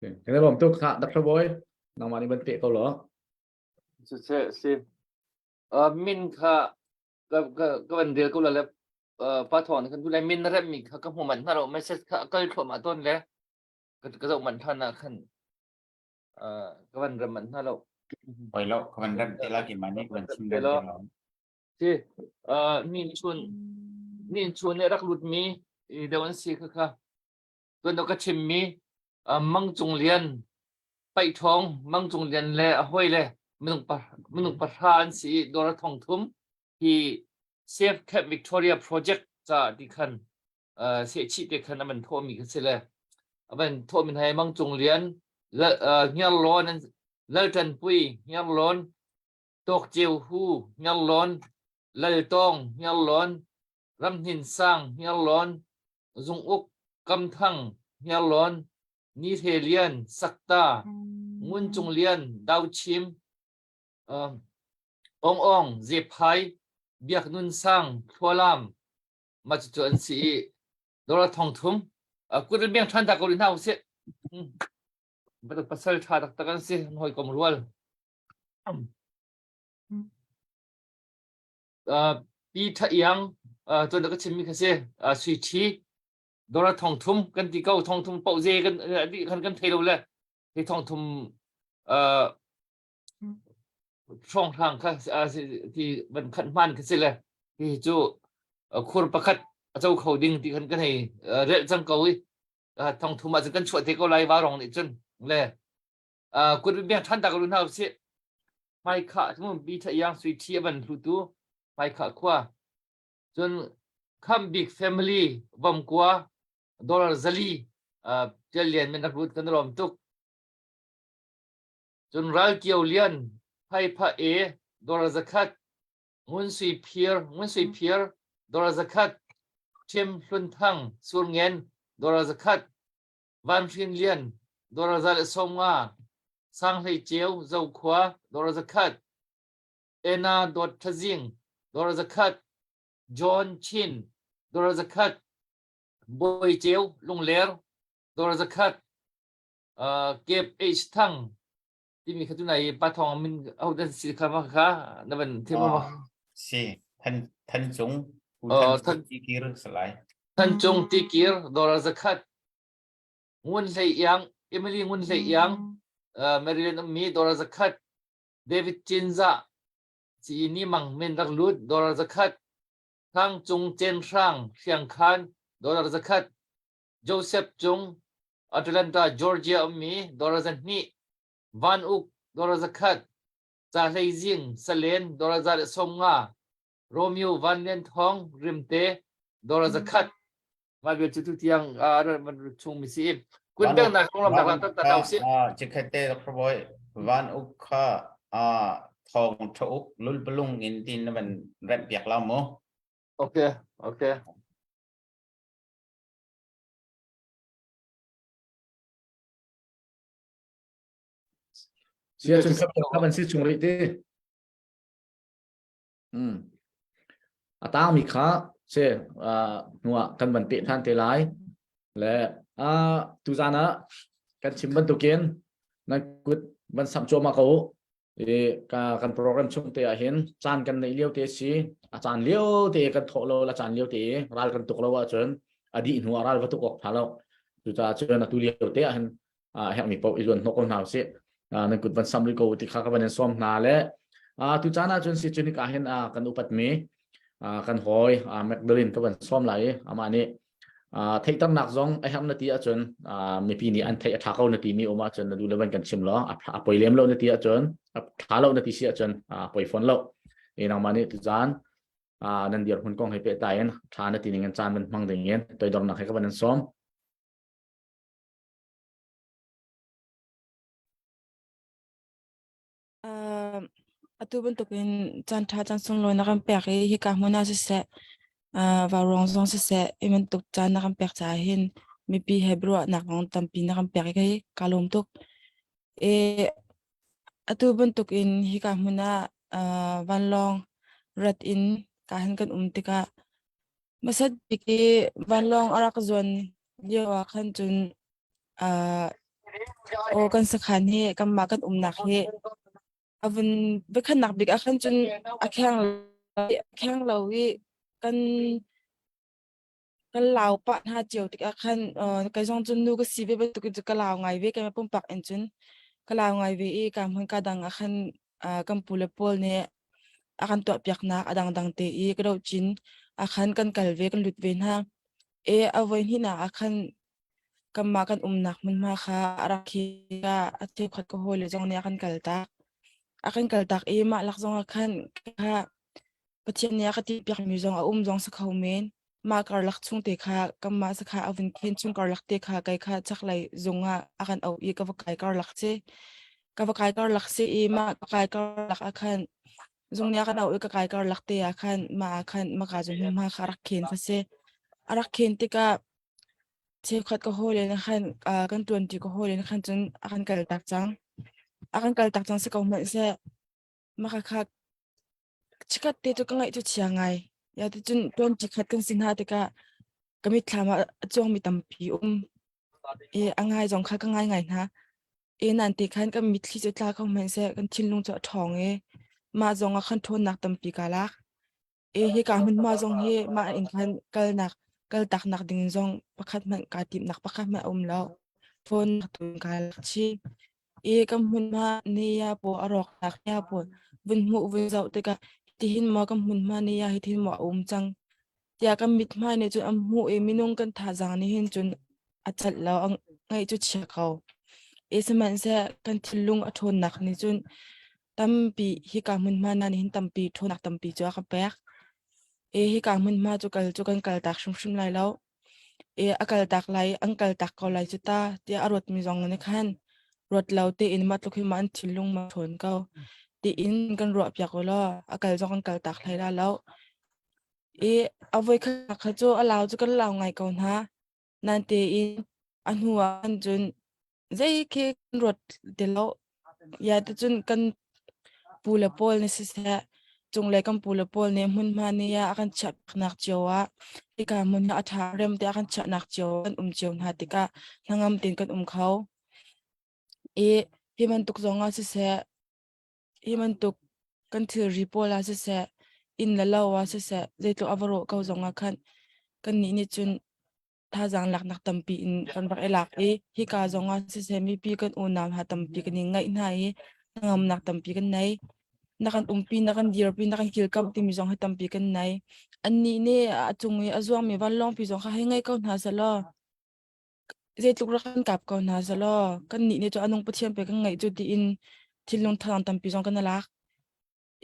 Speaker 3: Kan i lawm tuk kha Dr. Bawi nangmah nih van peh ko law.
Speaker 2: Si si. Min kha ka ka van rel ko la le. Pa Thawng kan tu lai min na remmi kha ka hmu manh hna lo message kha a kal thluahmah tawn le ka zoh manh than ah khan ka van rem manh hna lo.
Speaker 7: Oi lo, ka van rem te la ki mani ka van chim rem te lo.
Speaker 2: Si, ni chun ni chun ne rak lut mi i deu an si kha kha. Tuan do ka chim mi Mang Cung Lian Paih Thawng Mang Cung Lian le a hoi le minung pa minung pahra an si i dora thong thum hi Safe Camp Victoria Project ca ti khan sehchih te khan a van thawhmi kha si le a van thawhmi hna hi Mang Cung Lian Hniarlawn Lal Ṭan Pui Hniarlawn Tawk Ceu Hu Hniarlawn Lal Tawng Hniarlawn Ram Hnin Sang Hniarlawn Zung Uk Kam Thang Hniarlawn Ni Hre Lian Sakta Ngun Cung Lian Dau Chim Ong Ong Zephai Biak Nun Sang Thlualam mah cucu an si i Dora thong thum kut in biang ṭhan ta ko rih hna usih. Bantuk pasal ṭha taktak an si hawikom rual. Pi Tha Iang tuan ka chimmi kha si Sui Ṭhi Dora thong thum kan ti ko thong thum poh ze kan kan kan thei lo le hi thong thum hrawnghrang kha ti van khat hman kha si le hi cu khur pakhat a co kho ding ti khan kan hei relh cang ko i thong thum ah cun kan chuah te ko lai va rong nih cun le kut biang than ta ko hna usih hmai kha mu bi tha yang sui thi a van hlu tu hmai kha khua cun kham bik family vom kua dollar zali tial lian men rak lut kan rom tuk Cun Ral Kio Lian, Phaipha E, Dawr zakhat, Ngun Sui Phir, Ngun Sui Phir, Dawr zakhat, Ṭhim Hlun Thang, Surngen, Dawr zakhat, Van Hrin Lian, Dawr za le 50, Sang Hlei Ceu, Zokhua, Dawr zakhat, Ena Dawt Ṭhazing, Dawr zakhat, John Chin, Dawr zakhat, Bawi Ceu, Lungler, Dawr zakhat, Cape H Thang timi kha tunai pa thong min ho dan si kha ma kha na van thim ma
Speaker 7: si than than cung pu than ti kir salai
Speaker 2: than cung ti kir dollar zakhat ngun hlei yang Emily ngun hlei yang Maryland ummi dollar zakhat David Chinza ci ni mang min rak lut dollar zakhat Thang cung Chen Hrang Hriang Khan dollar zakhat Joseph Cung, Atlanta, Georgia ummi dollar 200, Van Uk dollar 100, Ca Hlei Zing, Salen dollar 150, Romeo Van Lian Thawng, Rimte dollar 100. Mah vial cu tu tiang man chung mi si. Kun beng nak kong lam dak lang tak tak si.
Speaker 7: Chikkhat te Dr. Boy Van Uk kha thong tha uk lul palung in tin na van rem piak la mu.
Speaker 2: Okay, okay.
Speaker 3: Sia cun khap khap an si chung rih ti. Hmm. A tang mi kha se hnuah kan van peh than te lai. Le a tuzan ah kan chim bantukin nan kut van samh cuahmah ko i ka kan program chung te ah hin caan kan neih lio te si a caan lio te kan thawh lo la caan lio te ral kan tuk lo ahcun a dih hnu ah ral va tuk awk tha lo cucaah cun atu lio te ah hin a herhmi paoh i zuan hnawh ko hna usih nan kut van sam rih ko ti kha ka van in sawm hna le tu caan ah cun si cun hika hin kan upat mi kan hawi Magdalene ka van sawm lai i amah nih theihternak zong a herh na ti ahcun mipi nih an theih a ṭha ko na timi um ahcun na duh le van kan chim law a poi lem lo na ti ahcun a ṭha lo na ti si ahcun a poi fawn lo e nangmah nih tuzaan nan dirhmun kong he pehtlai in ṭha na ti ning in caan van hmang ding in toidornak he ka van in sawm.
Speaker 8: Atu bantukin caan ṭha caan sunglawi na kan pek i hika hmun ah siseh, vauruang zong siseh, hi bantuk caan na kan pek caah hin mipi he biaruahnak zong tampi na kan pek i kei kaa lawm tuk. I atu bantukin hika hmun ah vanlawng rat in ka hin kan um tikah hmasat bik i vanlawng a rak zuan lio ah khan cun Aw kan sakhan hi kanmah kan umnak hi a vun biakhannak bik ah khan cun a kheng a kheng lo i kan. Kan lau pah hna cio tikah khan uh, kei zong cun nu ka si ve bantuk in cu ka lau ngai ve keimah pumpak in cun ka lau ngai ve i ka hmun ka dang ah khan uh, kan pu le pawl nih a kan tuah piaknak a dangdang te i ka doh cin ah khan kan kal ve kan lut ve hna. E a voi hnihnak ah khan kanmah kan umnak hmunhma kha a rak khi a cheukhat ka hawile zong nih a kan kaltak. A kan kaltak i mah lak zong ah khan kha Pathian nih a ka tipiakmi zong a um zong si kho men. Mah karlak chung te kha kanmah sakha a vun khen chung karlak te kha kai kha chaklei zung ah a kan auh i ka va kai karlak si. Ka va kai karlak si i mah ka kai karlak ah khan zung nih a kan auh i ka kai karlak te ah khan mah ah khan maka zung hmunhma kha a rak khen kha si. A rak khen tikah cheukhat ka hawile nih khan uh, kan ṭuanṭi ka hawile nih khan cun a kan kaltak cang. A kan kaltak cang si ko hmanh seh. Mah kha Chikkhat te cu ka ngaih cu chia ngai. Ya ticun tuan chikkhat kan si hna tikah ka mitthlam ah a cuangmi tampi um. I a ngai zong kha ka ngai ngai hna. E nan te khan kan mitthli cu tla kho hmanh seh kan thinlung cu a ṭhawng i mah zong ah khan ṭhawnnak tampi kaa lak. E hika hmunhma zong hi mah in khan kalnak kaltaknak ding zong pakhat hmanh kaa timhnak pakhat hmanh a um lo. Ṭhawnnak tu in kaa lak chih. I kan hmunhma ni ah pawl a rawknak nia pawl vun hmuh vun zoh tikah hitihin maw kan hmunhma ni ah hitihin maw a um cang tiah kan mithmai nih cun an hmuh i minung kan thazaang nih hin cun a celh lo a ngaih cu chia ko. I sihmanhseh kan thinlung a ṭhawnnak nih cun tampi hika hmunhma na nih hin tampi ṭhawnnak tampi cu a ka pek. I hika hmunhma cu kal cu kan kaltak hrimhrim lai lo. I a kaltak lai, an kaltak ko lai cu ta tiah a ruatmi zong nih khan ruat lo tein mah tluk hi mah an thinlung ma ṭhawn ko tiin kan ruahpiak u law a kal zong kan kaltak hlei la lo. I a voikhat kha cu a lau cu kan lau ngai ko hna. Nain tein a hnu ah khan cun zei khi kan ruat ti lo. Ya ticun kan pu le pawl nih siseh, cunglei kan pu le pawl nih hmunhma nih a kan chiahnak cio ah hika hmun hi a ṭha rem te a kan chiahnak cio kan um cio hna tikah hnangam tein kan um kho. I hi bantuk zong ah siseh, hi bantuk kan thilri pawl ah siseh, inn le lo ah siseh, zeitluk a va rawh ko zong ah khan kannih nih cun thazaang laknak tampi in kan rak i lak i hika zong ah siseh mipi kan unau hna tampi kan i ngaih hna i hnangamnak tampi kan nei. Na kan umpi, na kan dirpi, na kan kilkamh timi zong hi tampi kan nei. Annih nih a cung i a zuangmi vanlawngpi zong kha hei ngei ko hna selaw zeitluk rak kan kap ko hna selaw kannih nih cu a nung Pathian pe kan ngeih cu tiin thinlung thazaang tampi zong kan i lak.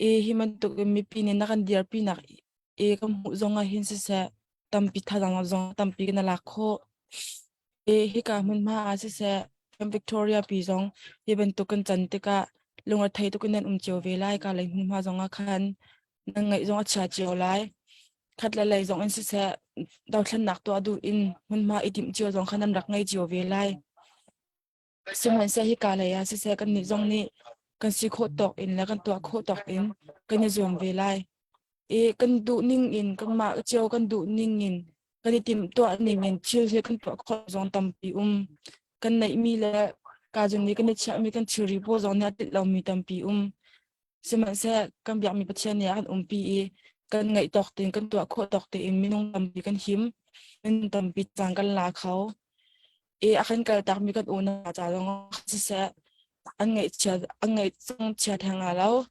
Speaker 8: I hi bantuk in mipi nih na kan dirpinak i kan hmuh zong ah hin siseh tampi thazaang zong tampi kan i lak khawh. I hika hmunhma ah siseh kan Victoria pi zong hi bantuk kan can tikah lungrethei tuk in nan um cio ve lai ka lei hmunhma zong ah khan nan ngaih zong a chia cio lai. Khat le lei zong in siseh dothlennak tuah duh in hmunhma i timh cio zong khan nan rak ngei cio ve lai. Sihmanhseh hika lei ah siseh kannih zong nih kan si khawh tawk in le kan tuah khawh tawk in kan i zuam ve lai. I kan duh ning in kanmah cio kan duh ning in kan i timhtuah ning in thil hi kan tuah khawh zong tampi um. Kan neihmi le kazun nih kan i chiahmi kan thilri pawl zong nih a tlinh lomi tampi um. Sihmanhseh kan biakmi Pathian nih a kan umpi i kan ngaih tawk tein kan tuah khawh tawk tein minung tampi kan him, minung tampi caan kan la kho. I a kan kaltakmi kan unau ca zong siseh an ngaihchia an ngaih chia theng la lo.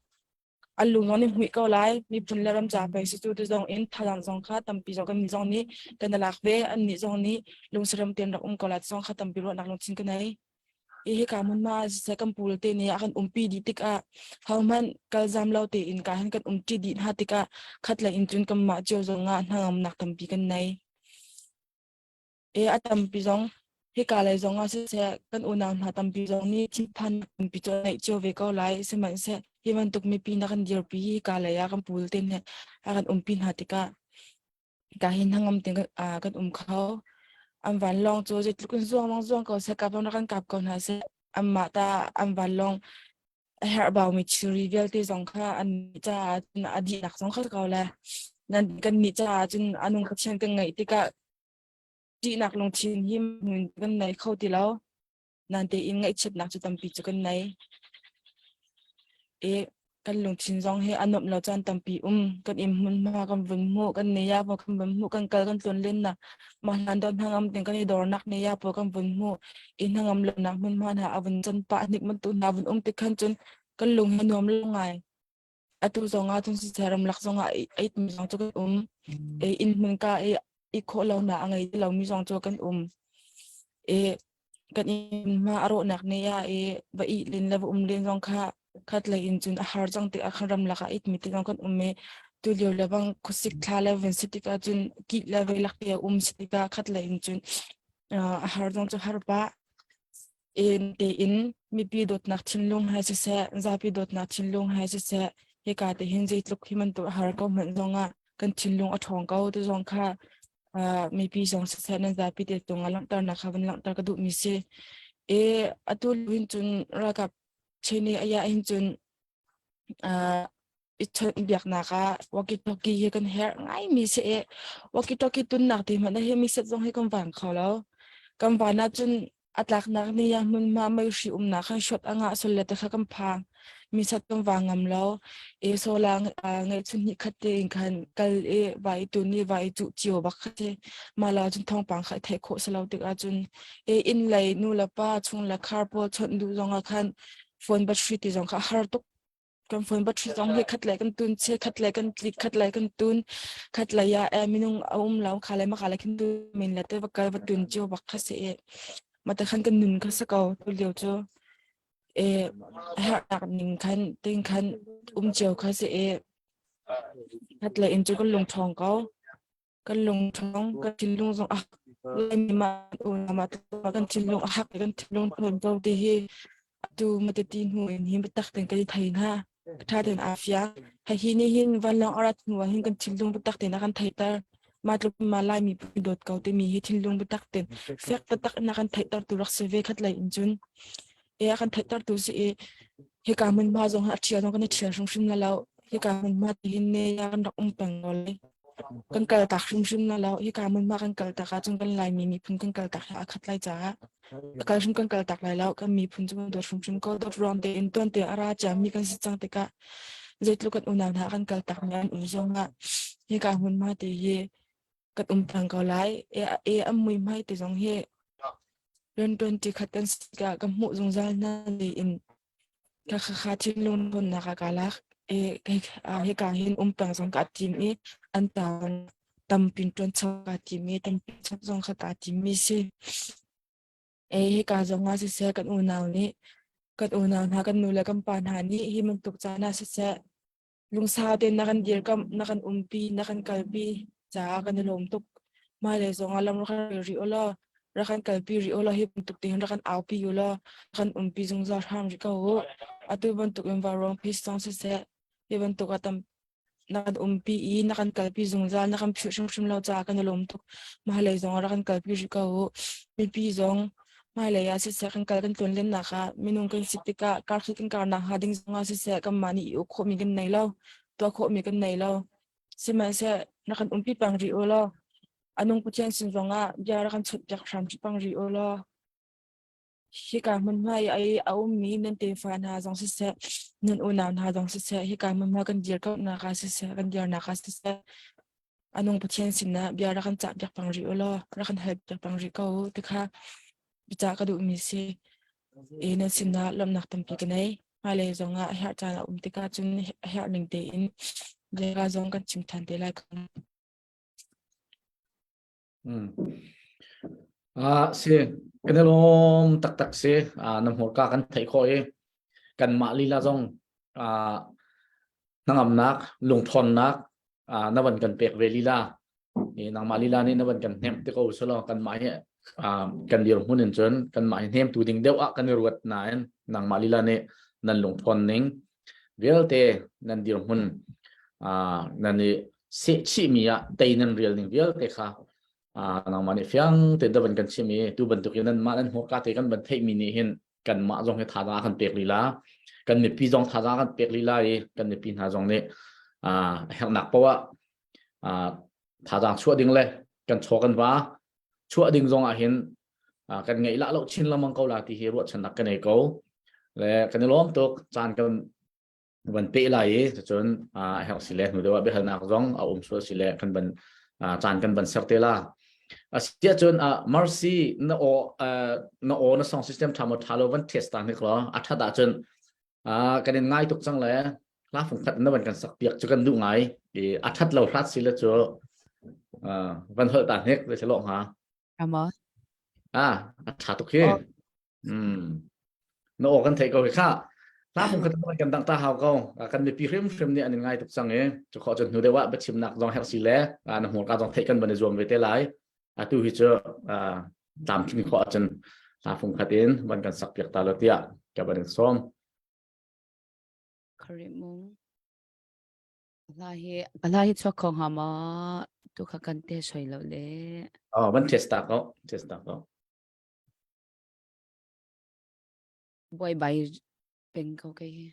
Speaker 8: An lung zong nih hmuih ko lai. Miphun le ram ca pei si cu ti zong in thazaang zong kha tampi zong kan nih zong nih kan i lak ve. An nih zong nih lungsiram tein rak um ko lai ti zong kha tampi ruahnak lungthin ka nei. I hika hmunhma ah siseh kan pu te nih a kan umpi dih tikah hohmanh kalzam lo tein ka hin kan umṭi dih hna tikah khat lei in cun kanmah cio zong ah hnangamnak tampi kan nei. E a tampi zong hika lei zong ah siseh kan unau hna tampi zong nih thinphannak tampi cu an ngeih cio ve ko lai. Sihmanhseh hi bantuk mipi na kan dirpi hika lei ah kan pu te nih a kan umpi hna tikah ka hin hnangam tein kan um kho. An vanlawng cu zeitluk in zuang zong zuang ko seh, kap zong rak kan kap ko hna seh. Anmah ta an vanlawng a herhbaumi thilri vialte zong kha an caah cun a dihnak zong kha ko le nan kan nih caah cun a nung Pathian kan ngeih tikah ṭihnak lungthin hi kan nei kho ti lo. Nan tein ngaihchiatnak cu tampi cu kan nei. E. Kan lungthin zong hi a nuamh lo caan tampi um. Kan inn hmunhma kan vun hmuh, kan neya pawl kan vun hmuh, kan kal kan tlun len nak mah hlan dawt hnangam ten kan i dornak neya pawl kan vun hmuh. I hnangam lonak hmunhma hna a vun can pah hnik bantuk hna vun um tik khan cun kan lung hi a nuam lo ngai. Atu zong ah cun siseh ramlak zong ah eit mi zong cu kan um. I inn hmun ka i i khawh lonak a ngei ti lomi zong cu kan um. I kan inn hma a rawhnak ne ah i va ih len le va um len zong kha khat lei in cun a har cang tikah khan ramlak ah it mi te zong kan um i tu lio le bang khuasik thla le vun si tikah cun kih le veilak te a um si tikah khat lei in cun a har zong cu har pah. In tein mipi dawtnak thinlung he siseh, zapi dawtnak thinlung he siseh, hika te hin zeitluk hi bantuk a har ko hmanh zongah kan thinlung a ṭhawng ko ti zong kha uh, mipi zong siseh nan zapi te tung a langhternak kha van langhter ka duhmi si. E atu hin cun ralkap chene aya hin cun uh, i chawnhbiaknak ah walkie-talkie hi kan herh ngaimi si i walkie-talkie tunnak ti hmanh hi mi set zong hi kan vang kho lo. Kan van ahcun a tlaknak ni ah hmunhma meihri umnak khan shot a ngah sul le te kha kan phang. Mi set kan vang ngam lo. E sola ngeihchun hnih khat te in khan kal i vai tu ni vai cu cio bak kha si. Mah la cun thawngpang kha i theih khawh si lo tik ahcun e inn lei nu le pa chung le khar pawl chawnh duh zong ah khan phone battery ti zong kha a har tuk kan phone battery zong hi khat le kan tun che khat le kan tlik khat le kan tun khat le ya e minung a um lo kha le ma kha le khin tu min le te va kal va tun cio bak kha se e ma ta khan kan nun kha sa ko tu lio chu e herh nak ning khan ting khan um cio kha se e khat le in chu kan lung thong ko kan lungṭhawng kan thinlung zong a Laimi mah unau mah kan thinlung a hak kan thinlung ṭhawn ko ti hi atu matati hnu in hin biatak tein kan i thei hna. Ṭha tein aa fiang. Hihi nih hin vanlawng a rat hnu ah hin kan thinlung biatak tein a kan theihter. Mah tluk in mah Laimi phun dawt ko timi hi thinlung biatak tein fek taktak in a kan theihter tu rak si ve khat lei in cun. E a kan theihter tu si i hika hmunhma zong hi a ṭhial zong kan i ṭhial hrimhrim la lo. Hika hmunhma ti hin ne ya kan rak um peng ko lai. Kan kal tak hrimhrim la lo. Hika hmunhma kan kal tak ahcun kan Laimi miphun kan kal tak hi aa khat lai caah kal hrim kan kal tak lai lo. Kan miphun cu kan dawt hrimhrim ko. Dawt ruang tein tuan te a ra ciami kan si cang tikah zeitluk kan unau hna kan kal tak mi an um zongah hika hmunhma te hi kan um peng ko lai. E, e an muihmai te zong hi rianṭuan ṭi khat kan si tikah ka hmuh zungzal hna in ka kha thinlung ṭhawnnak ah kaa lak. E, hika hin um peng zong kaa tim i an ta tampin ṭuan chap kaa tim i tampi chap zong kha kaa tim mi si. E, hika zong ah siseh kan unau nih kan unau hna kan nu le kan pa hna nih hi bantuk caan ah siseh lungsau tein na kan dirkamh, na kan umpi, na kan kalpi caah kan i lawm tuk. Hmailei zong ah lam rak kan rel rih u law, rak kan kalpi rih u law, hi bantuk te hin rak kan aupi u law, kan umpi zungzal hram rih ko u. Atu bantuk in vauruang peace zong siseh, hi bantuk ah tam na kan umpi i na kan kalpi zungzal, na kan philh hrimhrim lo caah kan i lawm tuk. Hmailei zong ah rak kan kalpi rih ko u. Mipi zong Hmailei ah siseh kan kal kan tlawnlennak ah minung kan si tikah karhnih kan karnak hnga ding zongah siseh kanmah nih i uk khawhmi kan nei lo, tuah khawhmi kan nei lo. Sihmanhseh na kan umpi peng rih u law a nung Pathian sin zongah bia rak kan chawnhpiak hram peng rih u law hika hmunhma i ai a ummi nan tefa hna zong siseh nan unau hna zong siseh hika hmunhma kan dirkamhnak ah siseh kan dirnak ah siseh a nung Pathian sinah bia rak kan cahpiak peng rih u law rak kan halpiak peng rih ko u ti kha biacah ka duhmi si. I nan sinah lawmhnak tampi ka nei. Hmailei zongah a herh caan a um tikah cun a herh ning tein bia zong kan chim ṭhan te lai.
Speaker 3: Mm. Ah, si kan i lawm taktak si. Ah, na hmurka kan theih khawh i kanmah lila zong ah hnangamnak, lungṭhawnnak ah na van kan pek ve lila. I nangmah lila nih na van kan hnemh te ko selaw kanmah hi ah kan dirhmun in cun kanmah hi hnemtu ding deuh ah kan i ruat nain nangmah lila nih nan lungṭhawn ning vialte nan dirhmun ah nan i sehchihmi ah tei nan rial ning vialte kha nangmah nih fiang te da van kan chim i tu bantuk in nanmah nan hmurka te kan van theihmi nih hin kanmah zong hi thazaang kan pek lila kan mipi zong thazaang kan pek lila i kan mipi hna zong nih herhnak poah ah thazaang chuah ding le kan chaw kan va chuah ding zong ah hin kan ngeih lah lo chin lengmang ko la ti hi ruahchannak ka nei ko le kan i lawm tuk caan kan. van pe lai i cun a herh si le hnu deuh ah biahalnak zong a um sual si le kan ban caan kan ban ser te la. Asiah cun Mercy na aw na aw na song system tha maw tha lo van test ta hnik law a that ahcun kan in ngai tuk cang le hla fung khat na van kan sak piak cu kan duh ngai i a that lo hrat si le cu van holh ta hnik le lo hnga.
Speaker 8: Amo.
Speaker 3: Ah, a tha tuk hi. Na aw kan theih ko hi kha. Hla fung khat kan dang ta hau ko. Kan mipi hrim hrim nih an in ngai tuk cang i cu khawh cun hnu deuh ah biachimnak zong herh si le na hmurka zong theih kan van i zuam ve te lai. Atu hi cu tlamtlin khawh ahcun hla fung khat in van kan sak piak ta lo tiah ka van in sawm.
Speaker 8: Kharimung. Hla hi hla hi chuak kho hnga maw? Tu kha kan te soi lo le.
Speaker 3: Oh, van test ta ko, test ta ko.
Speaker 8: Buai bai peng ko kai hi.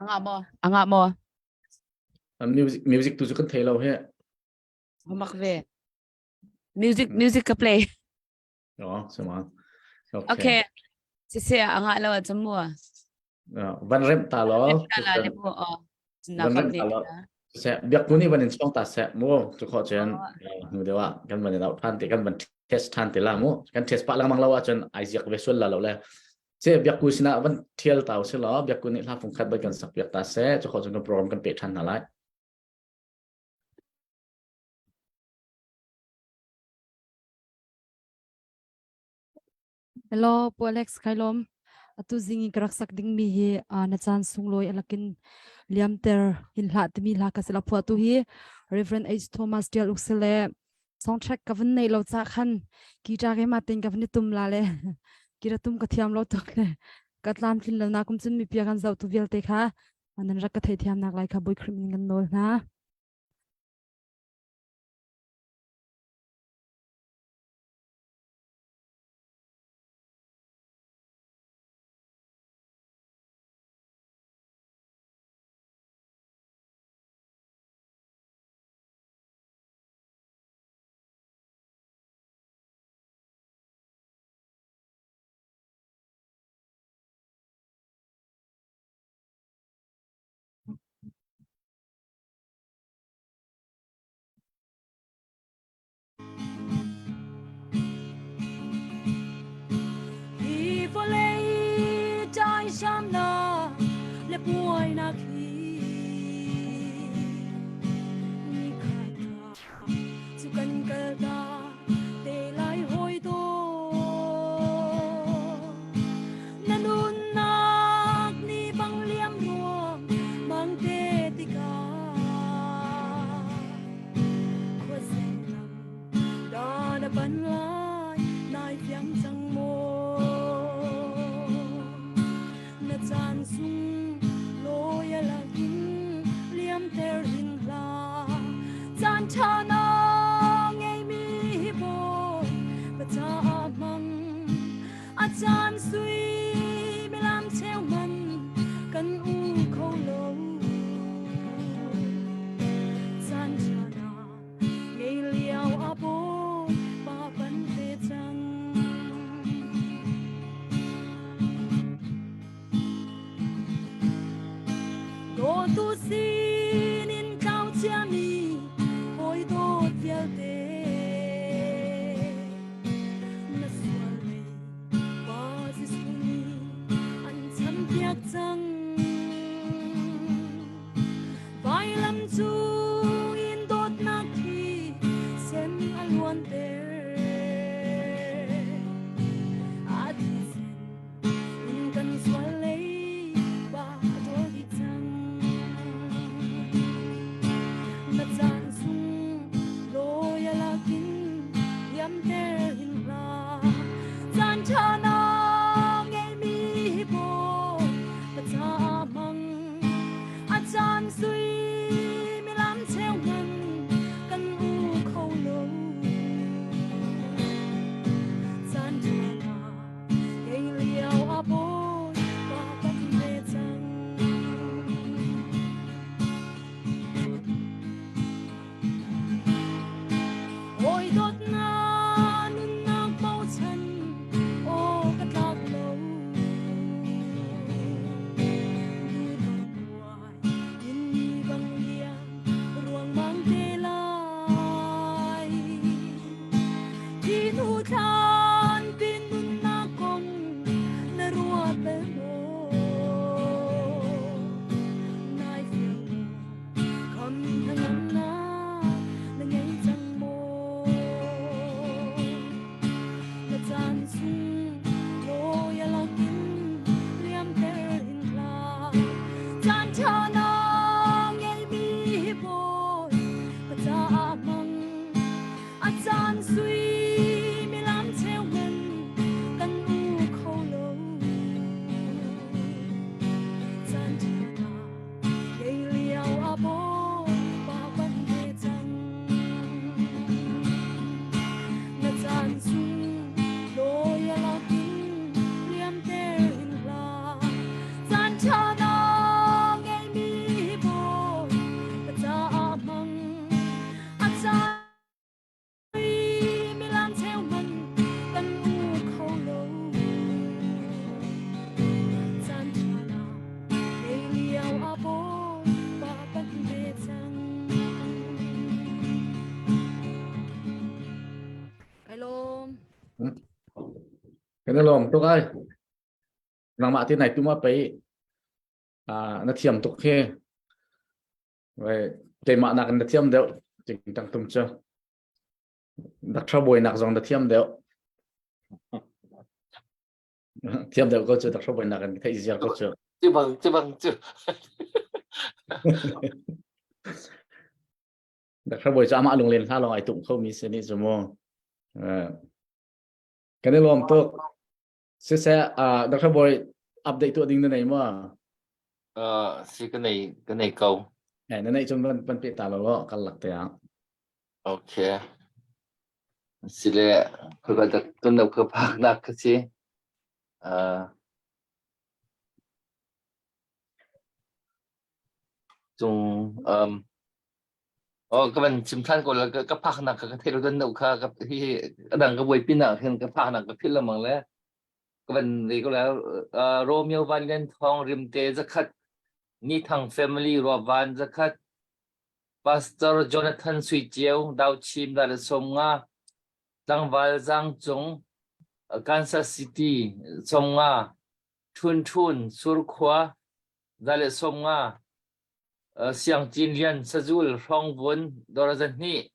Speaker 8: Anga maw? Anga maw?
Speaker 3: Music music tu cu kan thei lo he.
Speaker 8: Mak ve. Music music ka play.
Speaker 3: Oh, sama.
Speaker 8: Okay. Okay. Si se anga lo a mu.
Speaker 3: Van rem ta lo.
Speaker 8: Ta la le mu o. Na
Speaker 3: van rem ta lo. Se biak ku ni van in chong ta se mu tu kho chen nu dewa kan van in out than te kan van test than te la mu kan test pa lang mang lo ah cun ai ziak ve sual la lo le Se biakku sinah van thial ta usih law biakku nih hla fungkhat bai kan sak piak ta seh cu khawh cun kan program kan peh ṭhan hna lai.
Speaker 4: Hello, Pu Alex Khailom. Atu zing in ka rak sak dingmi hi na caan sunglawi alakin liamter hin hlah timi hla ka sila phuah tu hi Reverend H. Thomas Tial Uksele Soundtrack ka van nei lo ca khan guitar ke ma ten ka van i tum la le kira tum ka thiam lo tuk le ka tlam tlin lo na kum cun mi pia kan zoh tu vialte kha nan rak ka thei thiam nak lai kha boi khrim in kan nawl hna.
Speaker 1: Hi vawlei dai samnak le buainak hi nikhat cu kan kal ta te lai hawi daw na nunnak ni bang liam ruang mang te tikah khuazei lam dah na pan lai nai fiang cang maw na caan sung lawi a lakin liamter hin hlah caan ṭha na ngeimi hi bawi pa caah hmang a caan sui milam cheu man kan u kho lo caan ṭha na ngei lio a bawi pa pan te cang Dawtu sinin tlau ciami hawi dawt. Suimilam cheu hmanh kan u kho lo. Caan ṭha na ngei lio ah Bawipa panh ve cang. Na caan sung lawi a lakin liamter hin hlah. Caan ṭha na ngeimi Bawi ka caah hmang. A caan Suimilam cheu hmanh kan u kho lo. Caan ṭha na ngei lio ah Bawipa panh ve cang.
Speaker 4: Kai lawm.
Speaker 3: Kan i lawm tuk ai. Nangmah te nai tum ah pei na thiam tuk hi. Keimah nak in na thiam deuh ting tang tum cu. Doctor bawi nak zong na thiam deuh. Thiam deuh ko cu doctor bawi nak in theih ziar ko cu.
Speaker 2: Cu bang cu bang cu.
Speaker 3: Doctor bawi cu amah lunglen hla lawng ai tum kho mi si ni cu mu. Kan i lawm tuk. Siseh, uh, Dr. Boy, update tuah ding na nei ma?
Speaker 2: Uh, si ka nei ka nei ko.
Speaker 3: Eh, na nei cun van van pe ta lo lo kal lak te ah.
Speaker 2: Okay. Sile khoi dak tun lo ka phak nak ka si. Uh, cung um Oh, ka van chim than ko la ka phak nak ka thei lo dan no kha ka hi adang ka buai pin ah khin ka phak nak ka phil lamang le ka van re ko la Romeo Van Lian Thong Rimte zakhat Ni Thang family Rua Van zakhat Pastor Jonathan Sui Chiu Dau Chim da le som nga Tlangval Zang Cung Kansas City som nga Thun Thun Surkhua da le som nga Siangcin rian sazul hrawngvun dawr zahnih,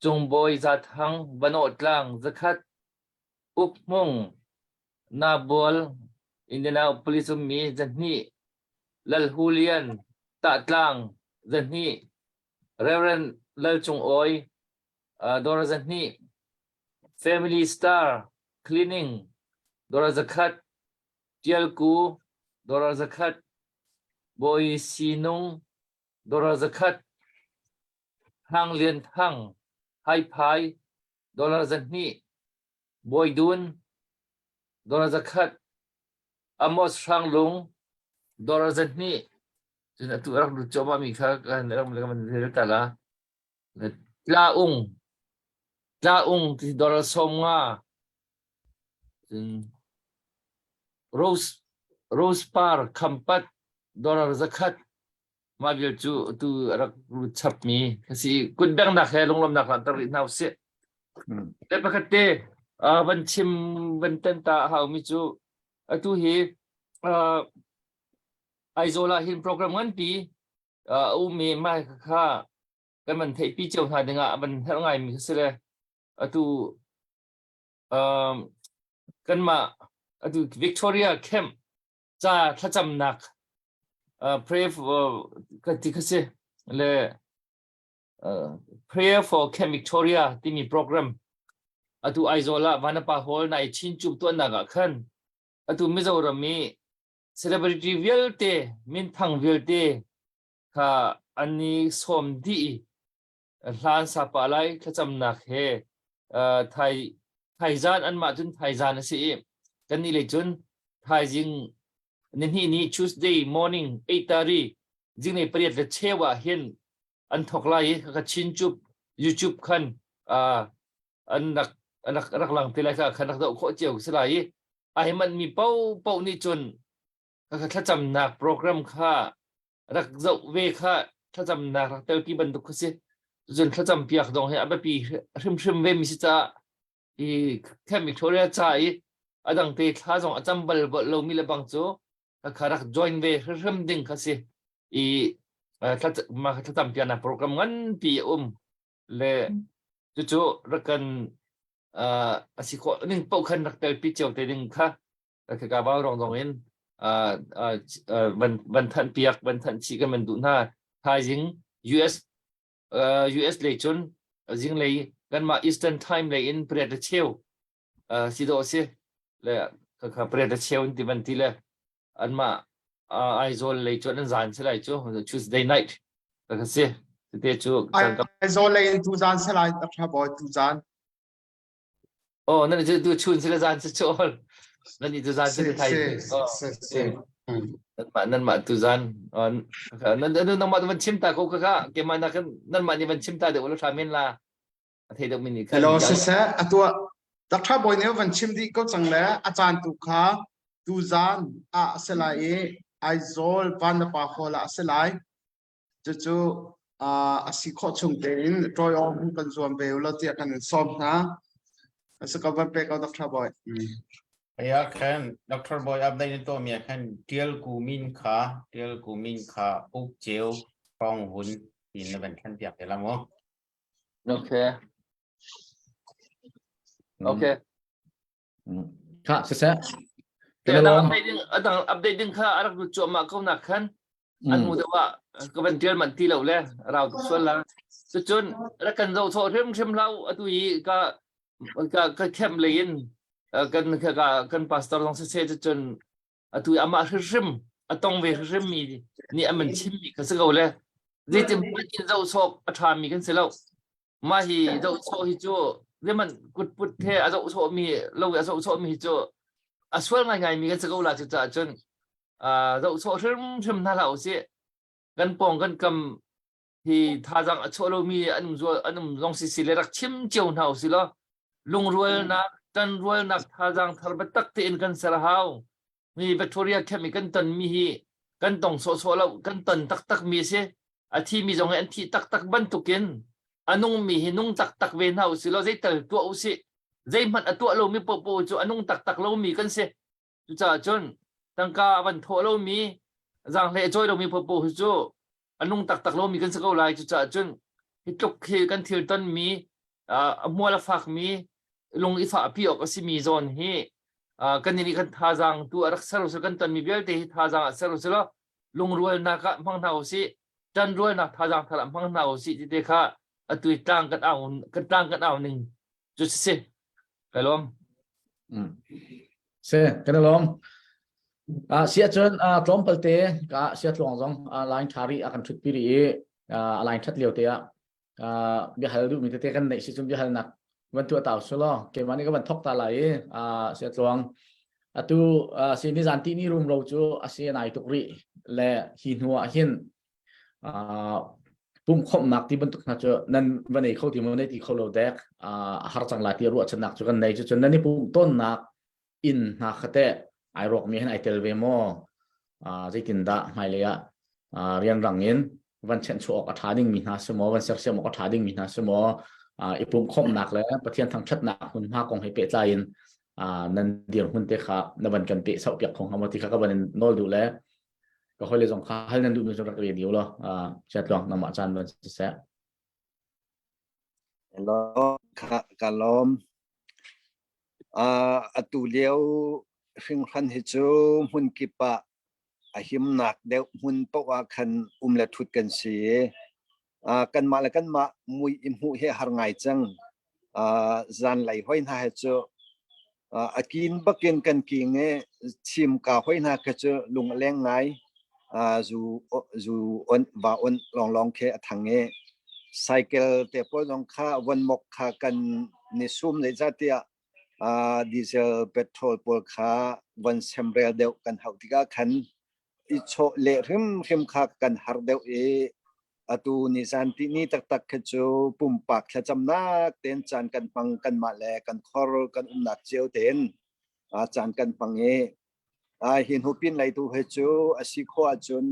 Speaker 2: Cungbawi Zathang Vanawhtlang zakhat, Ukhmung Nabual Indianapolis ummi zahnih, Lalhu Lian Tahtlang zahnih, Rev. Lal Cung Awi dawr zahnih, Family Star Cleaning dawr zakhat, Tialku dawr zakhat, Bawi Sinung dollar zakhat, Hang Lian Thang Haiphai dollar 200, Bawi Dun dollar zakhat, Amos Hrang Lung dollar 200. Cun atu a rak lut cuahmah mi kha kan rak kan rel ta la. Tla Ung Tla Ung ti dollar 50. Cun Rose Rose Par Khampat dollar 100 mah vial cu tu a rak lut chapmi ka si. Kut benghnak he lunglawmnak langhter rih hna usih. Le pakhat te uh, van chim van ten ta a haumi cu atu hi uh, Aizawl ah hin program nganpi uh, a ummi mah kha kan van theihpi cio hna dingah van herh ngaimi si le atu um, kanmah atu Victoria camp ca thlacamnak uh, pray for ka ti kha si le uh, prayer for Camp Victoria timi program atu Aizawl ah Vanapa Hall nai chin chup tuannak ah khan atu Mizoram i celebrity vialte minthang vialte kha an i sawm dih i hlan sapa lai thlacamnak he thai thaizan anmah cun thaizan a si i kannih lei cun thaizing nihnih ni Tuesday morning 8:30 zinglei pariat le cheu ah hin an thok lai i ka Chin cup YouTube khan an rak rak rak lang te lai kha khan rak zoh khawh cio si lai i ai manh mi po po nih cun ka thlacamnak program kha rak zoh ve kha thlacamnak rak telpi bantuk kha si. Cun thlacam piak dong hi a biapi hrimhrim ve mi si caah i Camp Victoria ca i a dang te thla zong a cam bal lomi le bang cu kha rak join ve hrimhrim ding kha si. I mah thlacam piaknak program nganpi a um le cucu rak kan a si khawh ning paoh khan rak telpi cio te ding kha Khika vau rong zong in van van thanh piak van thanh chih kan van duh hna. Thaizing US US lei cun zinglei Kanmah Eastern Time lei in pariat le cheu si dawh a si. Le kha pariat le cheu in ti van ti le anmah Aizawl lei cu an zan si lai cu Tuesday night ka si. Tete cu
Speaker 6: Aizawl lei in tu zan si lai Dr. Boy tu zan.
Speaker 2: Oh, nan cu tu chun si le zan si cu nan i tu zan si thai.
Speaker 6: Si si.
Speaker 2: Nanmah nanmah tu zan nan nan nangmah van chim ta ko ka ka kemah na kan nanmah nih van chim ta deuh lo tha men la a thei deuh mi nih
Speaker 6: khan Hello siseh atu Dr. Bawi nih van chim dih ko cang le a caan tu kha tu zan ah a si lai i Aizawl Vanapa Hall ah a si lai cucu a si khawh chung tein ṭawiawm kan zuam ve u law tiah kan in sawm hna. A si ko van pe ko Dr. Boy.
Speaker 7: Ya khan Dr. Boy update na tuah mi ah khan Tial Ku Min kha Tial Ku Min kha uk ceu thong hun tin na van thlen piak te la mu.
Speaker 2: Okay. Okay.
Speaker 3: Kha siseh.
Speaker 2: Adang update ding adang update ding kha arak lut cuahmah ko nak khan an hmu deuh ah ka van tial man ti lo le rau tuk sual la cucun rak kan zoh sawh hrimhrim hlau atu i ka ka ka camp lei in kan ka kan pastor zong siseh cucun atu i amah hrimhrim a tong ve hrimhrim mi nih an man chim mi kha si ko le zeitin hmanh in zoh sawk a ṭha mi kan si lo Mah hi zohchawh hi cu zeihmanh kutput he a zohchawhmi lo i a zohchawhmi hi cu a sual ngaingaimi kan si ko la cucaah cun zohchawh hrimhrim hna hlah usih. Kan pawng kan kam hi thazaang a chuah lomi an um zual an um zong sisi le rak chim cio hna usih law lungrualnak ṭanrualnak thazaang thar biatak tein kan ser a hau. Mi Victoria camp i kan tonmi hi kan tong sawhsawh lo, kan ton taktakmi a si. A thimi zong hi an thih taktak bantukin a nungmi hi nung taktak ve hna usih law zeital tuah usih. Zeihmanh a tuah lomi paohpaoh cu a nung taktak lomi kan si. Cucaah cun tangka a van thawh lomi, zaanghlei a cawi lomi paohpaoh hi cu a nung taktak lomi kan si ko lai. Cucaah cun hi tluk hi kan thil tonmi, a hmual a fakmi, lung i fahpi awk a simi zawn hi kan nih kan thazaang tu a rak ser usih kan tonmi vialte hi thazaang ah ser usih law lungrualnak ah hmang hna usih ṭanrualnak thazaang thar ah hmang hna usih ti te kha atu i tlang kan au kan tlang kan au ning cu si kai lawm.
Speaker 3: Se kan lawm. Ah sia cun tlawmpal te ka sia tluang zong line ṭha ri a kan ṭhut pi ri i a line ṭhat lio te ah biahal duhmi tete kan neih si cun biahalnak van tuah tau su law keimah nih ka van thok ta lai i sia tluang atu si ni zan ti ni rum ro cu a si nai tuk rih le hi hnu ah hin pumkhomhnak ti bantuk hna cu nan va nei kho ti maw nei ti kho lo dek a har cang lai ti ruahchannak cu kan nei cu cun nan i pumh tonnak inn hna kha teh ai rawkmi hin ai tel ve maw? Zeitindah hmailei ah rianrang in van chenchuah awk a ṭha dingmi hna si maw, van sersiam awk a ṭha dingmi hna si maw, i pumhkhawmhnak le Pathian thangṭhatnak hmunhma kong he pehtlai in nan dirhmun te kha na van kan peh sauh piak kho hnga maw ti kha ka van in nawl duh le ka hawile zong kha hal nan duhmi cu rak re dio law chiatluang nangmah caan van siseh.
Speaker 5: Hello, ka, ka lawm. Atu lio hringhran hi cu hmunkip ah a himnak deuh hmun paoh ah khan um le ṭhut kan si i kanmah le kanmah mui i hmuh hi a har ngai cang. Zanlei hoi hna hi cu a kin bakin kan king i chimka hoi hna khi cu lung a leng ngai. Zu zu on va on lawnglawng khi a thang i cycle te pawl zong kha von mok kha kan ni sum zeicahtiah diesel petrol pawl kha von semrel deuh kan hauh tikah khan i chawh leh hrimhrim kha kan har deuh i atu ni zan ti ni taktak khi cu pumpak thlacamnak ten caan kan hmang kanmah le kan khor kan umnak cio ten caan kan hmang i hi hnu pin lei tu he cu a si khawh ahcun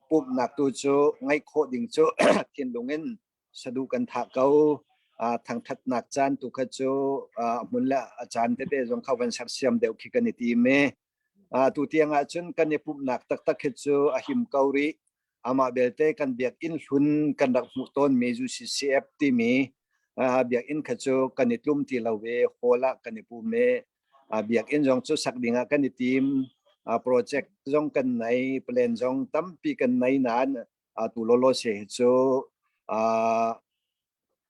Speaker 5: pumhnak tu cu ngaih khawh ding cu thinlung in sadu kan thah ko. Thangthatnak caan tu kha cu hmun le a caan tete zong kha van sersiam deuh khi kan i tim i tu tiang ahcun kan i pumhnak taktak hi cu a him ko rih. Amah belte kan biakinn hlun kan rak hmuh tawnmi UCCF timi biakinn kha cu kan i tlum ti lo i hall ah kan i pum i biakinn zong cu sak ding ah kan i tim. Project zong kan nei, plan zong tampi kan nei nain tu lawlaw se hi cu.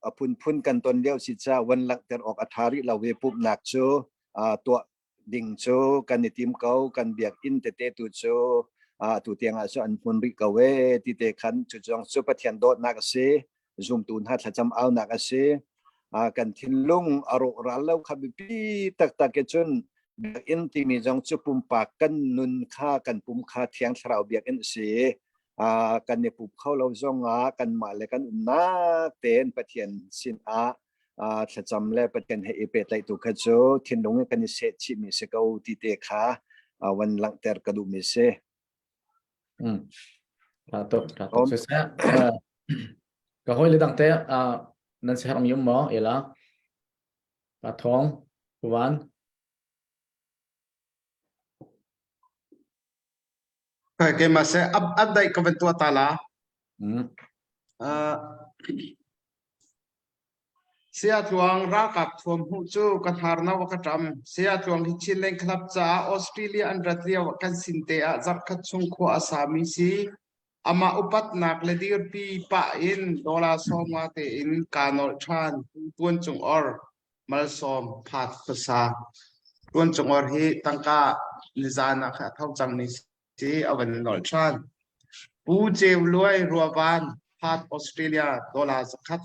Speaker 5: a phunphun kan ton lio si ca van langhter awk a ṭha rih lo i pumhnak cu tuah ding cu kan i tim ko. Kan biakinn tete tu cu atu tiang ah cu an hmun rih ko e ti te khan cu zong cu Pathian dawtnak a si, zumtu hna thlacam aunak a si. Kan thinlung a rawh ral lo kha biapi taktak i cun biakinn timi zong cu pumpak kan nun kha kan pum kha Thiang Thlarau biakinn a si. Kan i pup kho lo zongah kanmah le kan umnak tein Pathian sinah thlacam le Pathian he i pehtlaih tu kha cu thinlung in kan i seh chihmi si ko ti te kha van langhter ka duhmi si.
Speaker 3: Mm. Tha tuk, tha tuk. Siseh, ka hawi le dang te nan si herhmi um maw? Ela, Pa Thawng, Puvan.
Speaker 6: Kai keimah seh up update ka van tuah ta la.
Speaker 3: Mm.
Speaker 6: Uh, Saya Tluang ralkap thuam hmuh cu ka hnar no a ka ṭam. Saya Tluang hi Chinland Club caah Australia an rat lio ah kan sin te ah zarhkhat chung khua a sami si. Amah upatnak le dirpi pah in dollar sawmnga tein kaa nolh ṭhan. Tuan cung or malsawm phat khuasa. Tuan cung or hi tangka nizan ah kha a tho cangmi si a van nolh ṭhan. Pu Ceu Luai Ruavan Perth Australia dollar zakhat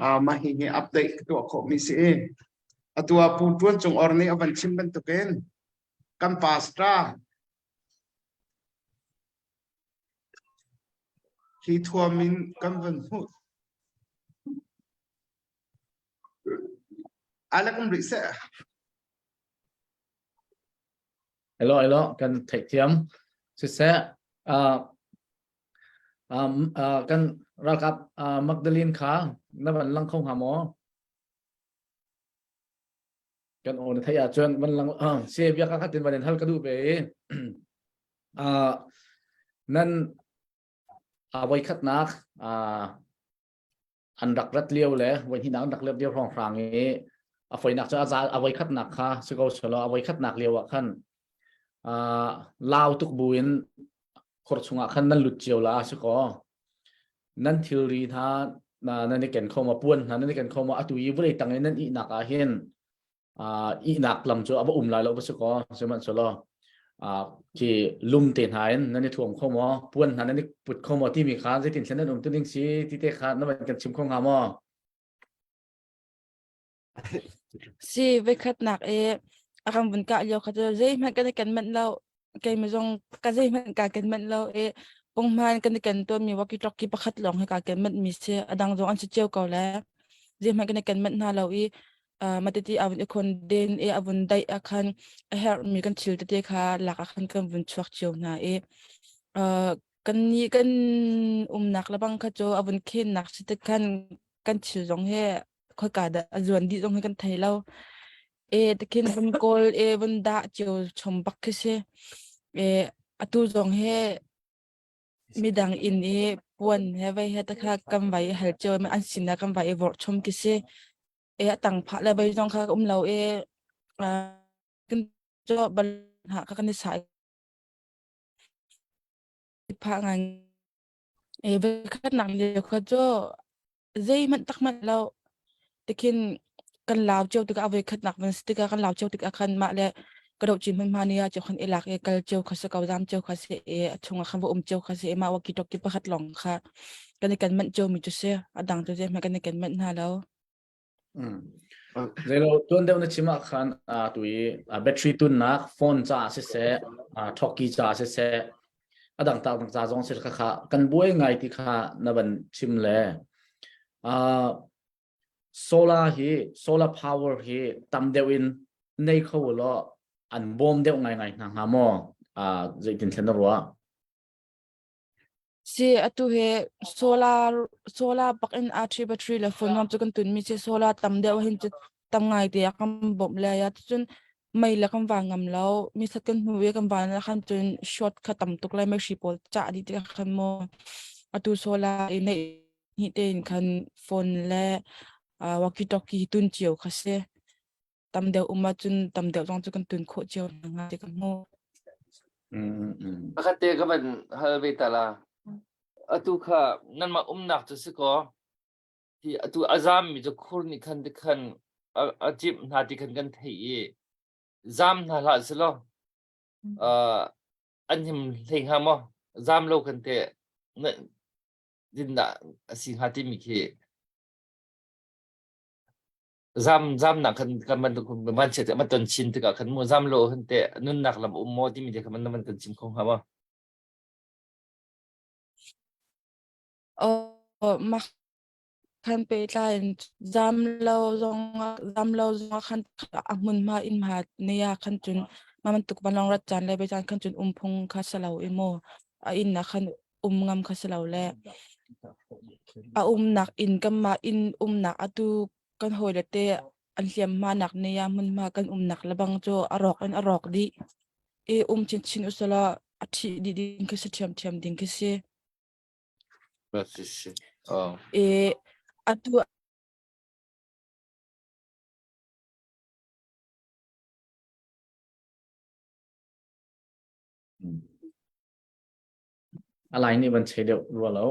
Speaker 6: uh, mah hi hi update ka tuah khawhmi si i atu ah Pu Tuan Cung Or nih a van chim bantukin kan pastor hi thuam in kan van hmuh Alak um rih seh.
Speaker 3: Hello, hello, kan theihthiam. Siseh, uh, um, uh, kan ralkap uh, Magdalene kha na van lang kho hnga maw? Kan aw na theih ahcun van lang uh, se bia ka khatin van in hal ka duh ve i uh, nan a voikhatnak uh, an rak rat lio le voi hnihnak an rak rat lio hrawnghrang i a foinak cu a voikhatnak kha si ko selaw a voikhatnak lio ah khan lau tuk buin khor chungah khan nan lut cio la si ko nan thilri hna nan i ken kho ma puan hna nan i ken kho ma atu i vawlei tang in nan ihnak ah hin ihnak lam cu a va um lai lo va si kaw sihmanhsehlaw khi lum te hna in nan i thuam kho maw puan hna nan i put kho maw timi kha zeitin thlen nan um tu ding si ti te kha na van kan chim kho hnga maw
Speaker 8: Si voikhatnak i a kan vun kah lio kha cu zeihmanh kan i ken manh lo keimah zong ka zeihmanh kaa ken manh lo i punghman kan i ken tawnmi walkie talkie pakhat lawng hi kaa ken manh mi si a dang zong an si cio ko le zeihmanh kan i ken manh hna lo i uh, matiti a vun i khon den i a vun daih ah khan a herhmi kan thil tete kha lak ah khan kan vun chuak cio hna i uh, kan nih kan umnak le bang kha cu a vun khennak si tik khan kan thil zong he khoika dah a zuan dih zong hi kan thei lo e tikhin vun kawl e vun dah cio chom bak khi si e atu zong he midang inn i puan he vei he takha kan vai i hal cio an sin ah kan vai i vorh chom khi si e a tang phah le vei zong kha um lo e kan cho bal ha kha kan i sai phah ngai e ve khat nak le kha cho zeihmanh tak manh lo tikhin kan lau cio tikah a voikhatnak van si tikah kan lau cio tikah khan mah le ka doh chin hmunhma ni ah cio khan i lak i kal cio kha si ko zam cio kha si i a chungah khan va um cio kha si i mah walkie talkie pakhat lawng kha kan i kan manh cio mi cu si a dang cu zeihmanh kan i kan manh hna lo
Speaker 3: Zeilo tuan deuh na chim ah khan tu i battery tunnak phone ca siseh talkie ca siseh a dang tak dang ca zong si kha kha kan buai ngai ti kha na van chim le solar hi solar power hi tam deuh in nei kho law an bawm deuh ngai ngai hna hnga maw zeitin thlen na ruah
Speaker 8: Si atu hi solar solar bak in a thi battery le phone nuam cu kan tun mi si solar tam deuh hin cu tam ngai te a kan bawmh le ya cun mei le kan van ngam lo mi sat kan hmu i kan van la khan cun short kha tam tuk lai mei hri pawl chah dih tikah khan mu atu solar i neih hnih tein khan phone le walkie talkie tun cio kha si tam deuh um ahcun tam deuh zong cu kan tun khawh cio hna hnga ti ka hmuh.
Speaker 2: Pakhat te ka van hal ve ta la. Atu kha nanmah umnak cu si kaw. Hi atu a zaammi cu khur nih khan tikhan a, a cimh hna ti khan kan theih i zaam hna hlah selaw uh, an him hlei hnga maw? Zaam lo kan te dindah a si hnga timi khi zam zamnak kan kan bantuk van chiat man ton chin tikah khan mu zam lo han te nunnak lam um maw timi te kha man man kan chim kho hnga maw?
Speaker 8: Oh, mah khan pehtlai in zam lo zong zam lo zong ah khan a hmunhma inn hma nei ah khan cun mah bantuk vanlawng rat caan le caan khan cun um phung kha si lo i mu a inn ah khan um ngam kha si lo le a umnak inn kanmah inn umnak atu kan hawile te an hliamhma nak nei ah hmunhma kan umnak lebang cu a rawk in a rawk dih i um chinchin usala a thih dih ding khi si ṭhiamṭhiam ding khi si.
Speaker 2: Oh.
Speaker 8: I atu
Speaker 3: A lai nih van chei deuh rua lo.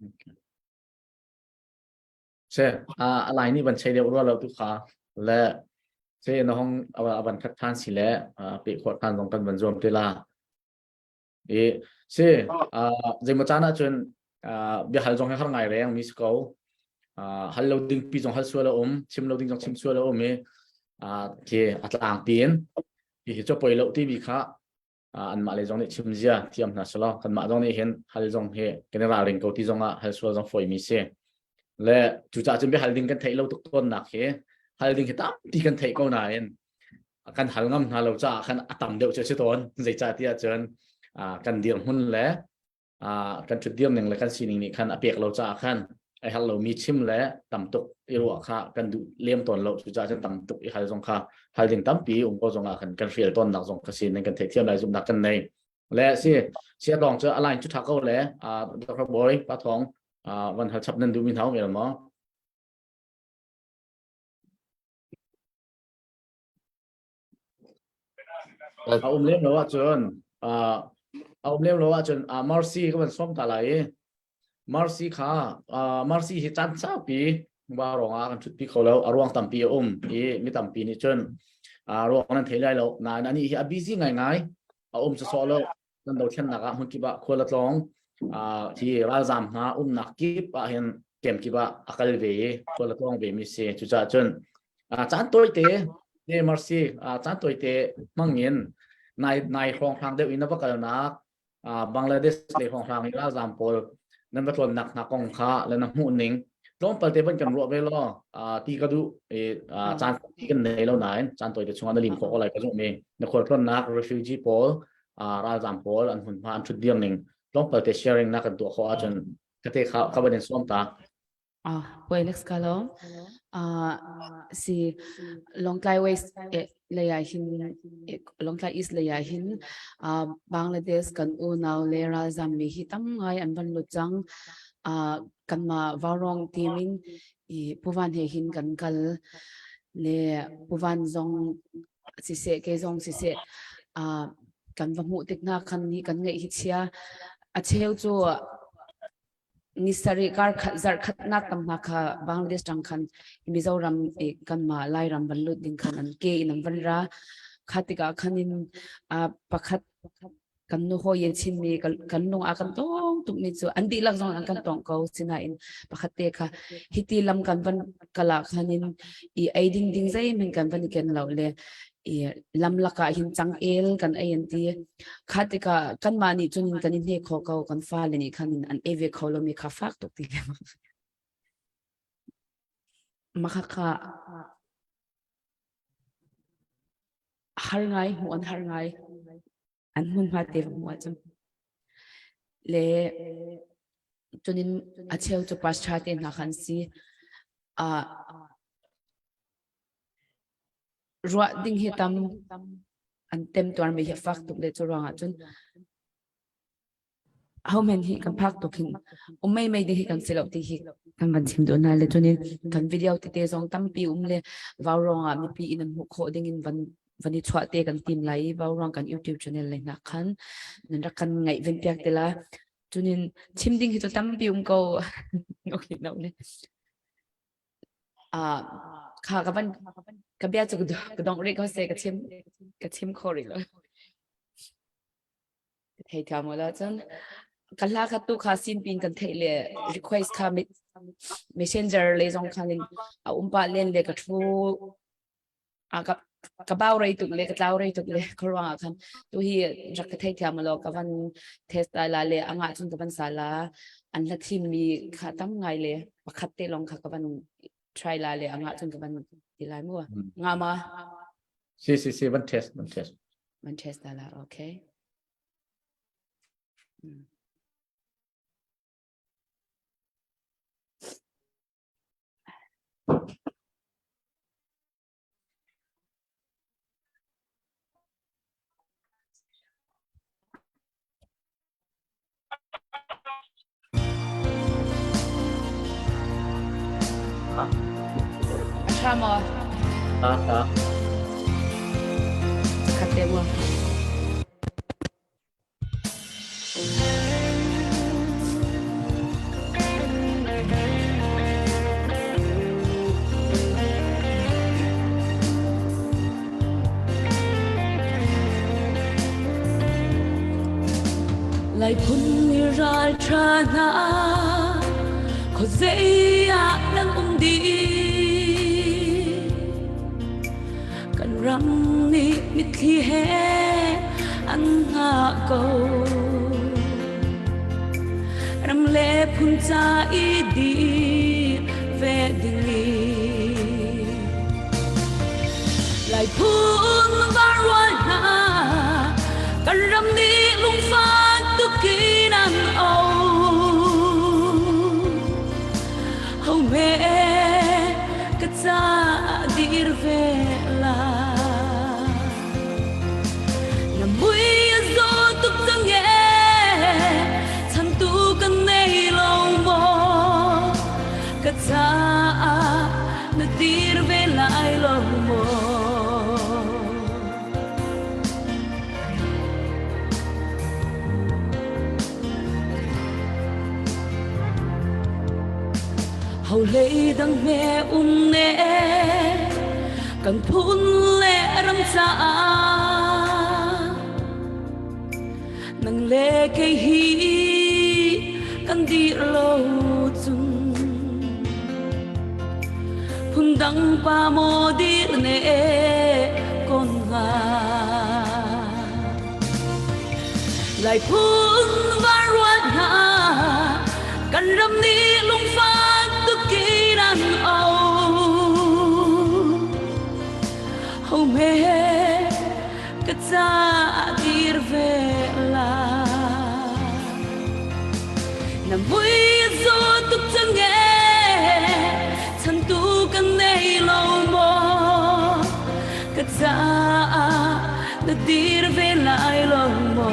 Speaker 3: Okay. Se a lai nih van chei deuh rua lo tu kha le se na hong a van khat than si le pe khawh than zong kan van zuam te la e se zeimaw caan ah cun biahal zong hi har ngai reng mi si ko hal lo ding pi zong hal sual a um chim lo ding zong chim sual a um i khi a tlang piin hi cu poi lo ti mi kha anmah lei zong nih chim zia thiam hna selaw kanmah zong nih hin hal zong hi kan i ralring ko ti zong ah hal sual zong fawi mi si le cucaah cun biahal ding kan theih lo tuk tawnnak hi hal ding hi tampi kan theih ko nain kan hal ngam hna lo caah khan a tam deuh cu a si tawn zeicah tiah cun kan dirhmun le kan ṭhutdir ning le kan sining nih khan a pek lo caah khan ai hal lomi chim le tam tuk i ruah kha kan duh lem tawn lo cucaah cun tam tuk i hal zong kha hal ding tampi um ko zong ah khan kan hrial tawnnak zong kha si nan kan theihthiam lai zumhnak kan nei le si sia dong cu align cu tha ko le Dr. Boy pa thong van hal chap nan duh mi hna um el maw A um lem lo ahcun a um lem lo ahcun Mercy ka van sawm ta lai i Mercy kha Mercy hi caan saupi va ruangah kan ṭhutpi kho lo a ruang tampi a um i mi tampi nih cun ruang nan thei lai lo nain anih hi a busy ngaingai a um sawsawh lo kan dothlennak ah hmun kip ah khual a tlawng hi ralzaam hna umnak kip ah hin kem kip ah a kal ve i khual a tlawng ve mi si cucaah cun caan tawite te mercy caan tawite hmang in nai nai hrawnghrang deuh in a va kalnak Bangladesh lei hrawnghrang i ralzaam pawl nan va tlawnnak hna kong kha le na hmuh ning tlawmpal te van kan ruah ve law ti ka duh i caan ti kan nei lo nain caan tawite chungah na lim khawh ko lai ka zumh mi na khualtlawnnak refugee pawl ralzaam pawl an hmunhma an ṭhut dir ning tlawmpal te sharing na kan tuah khawh ahcun ka te kha ka van in sawm ta
Speaker 9: Ah, Alex ka lawm. Ah, si Lawngtlai West eh, lei ah hin eh, Lawngtlai East lei ah hin ah Bangladesh kan unau le ralzam mi hi tam ngai an van lut cang. Ah, kanmah Vaurong team in i Puvan he hin kan kal le Puvan zong siseh kei zong siseh ah kan va hmuh tik hna khan hi kan ngaih hi chia a cheu cu ni sarih kar khat zarh khatnak tam hna kha Bangladesh tang khan Mizoram i kanmah Lairam van lut ding khan an ke in an van ra kha tikah khan in pakhat kan nu hawi in Chinmi kan lung a kan tong tukmi cu an dihlak zong an kan tong ko sinain pakhat te kha hiti lam kan van kala khan in i ei ding ding zeihmanh kan van i ken lo le i lam lakah hin changel kan ei an ti kha tikah kanmah nih cun kan i hne kho ko kan fale nih khan an ei ve kho lomi kha fak tuk ti Makhakha har ngai hmuh an har ngai an hmunhma te va hmuh ahcun le cunin a cheu cu pastor te hna khan si ah ruah ding hi tam an tem tuar mi hi fak tuk le cu ruangah cun Ahohmanh hi kan phak tuk hin um meimei ding hi kan si lo ti hi kan van chim duh hna le cunin kan video tete zong tampi um le vaurawng ah mipi in an hmuh khawh ding in van. van i chuah te kan tim lai i Vauruang kan YouTube channel le hna khan nan rak kan ngaih ven piak te la. Cunin chim ding hi cu tampi um ko. Okay, no ne. Ah, kha ka van ka bia cu ka dong rih ko se ka chim ka chim kho rih lo. Ka thei thiam la cun ka hla kha tu kha sin pin kan theih le request kha messenger le zong khan in a um pa len le ka thu a ka ka bau rei tuk le ka tlau rei tuk le ka ruang ah khan tu hi rak ka thei thiam lo ka van test lai la le anga chun ka van sa la an hla thim mi kha tam ngai le pakhat te long kha ka van try la le anga chun ka van ti lai mu nga ma
Speaker 3: Si si si van test van test.
Speaker 9: Van test la okay. A ṭha maw?
Speaker 3: A ṭha.
Speaker 9: Khat te maw?
Speaker 1: Lai phun mi ralṭha hna khuazei ah nan um dih kan ram nih mitthli he an hngah ko ram le phun ca i dir ve ding i Lai phun varual hna kan ram nih lungfak tukin an au ho me ka ca dir ve la Na mui a zaw tuk cang e chan tu kan nei lo maw ka caah na dir ve lai lo maw Hau hlei dang hme um ne kan phun le ram caah nang le kei hi kan dir lo cun phun dang pa maw dir ne kon hnga Lai phun varuat hna kan ram nih lungfak tukin an au ho me ka ca dir ve la na mui zo tuk cang e chan tu kan nei lo maw ka caah na dir ve lai lo maw?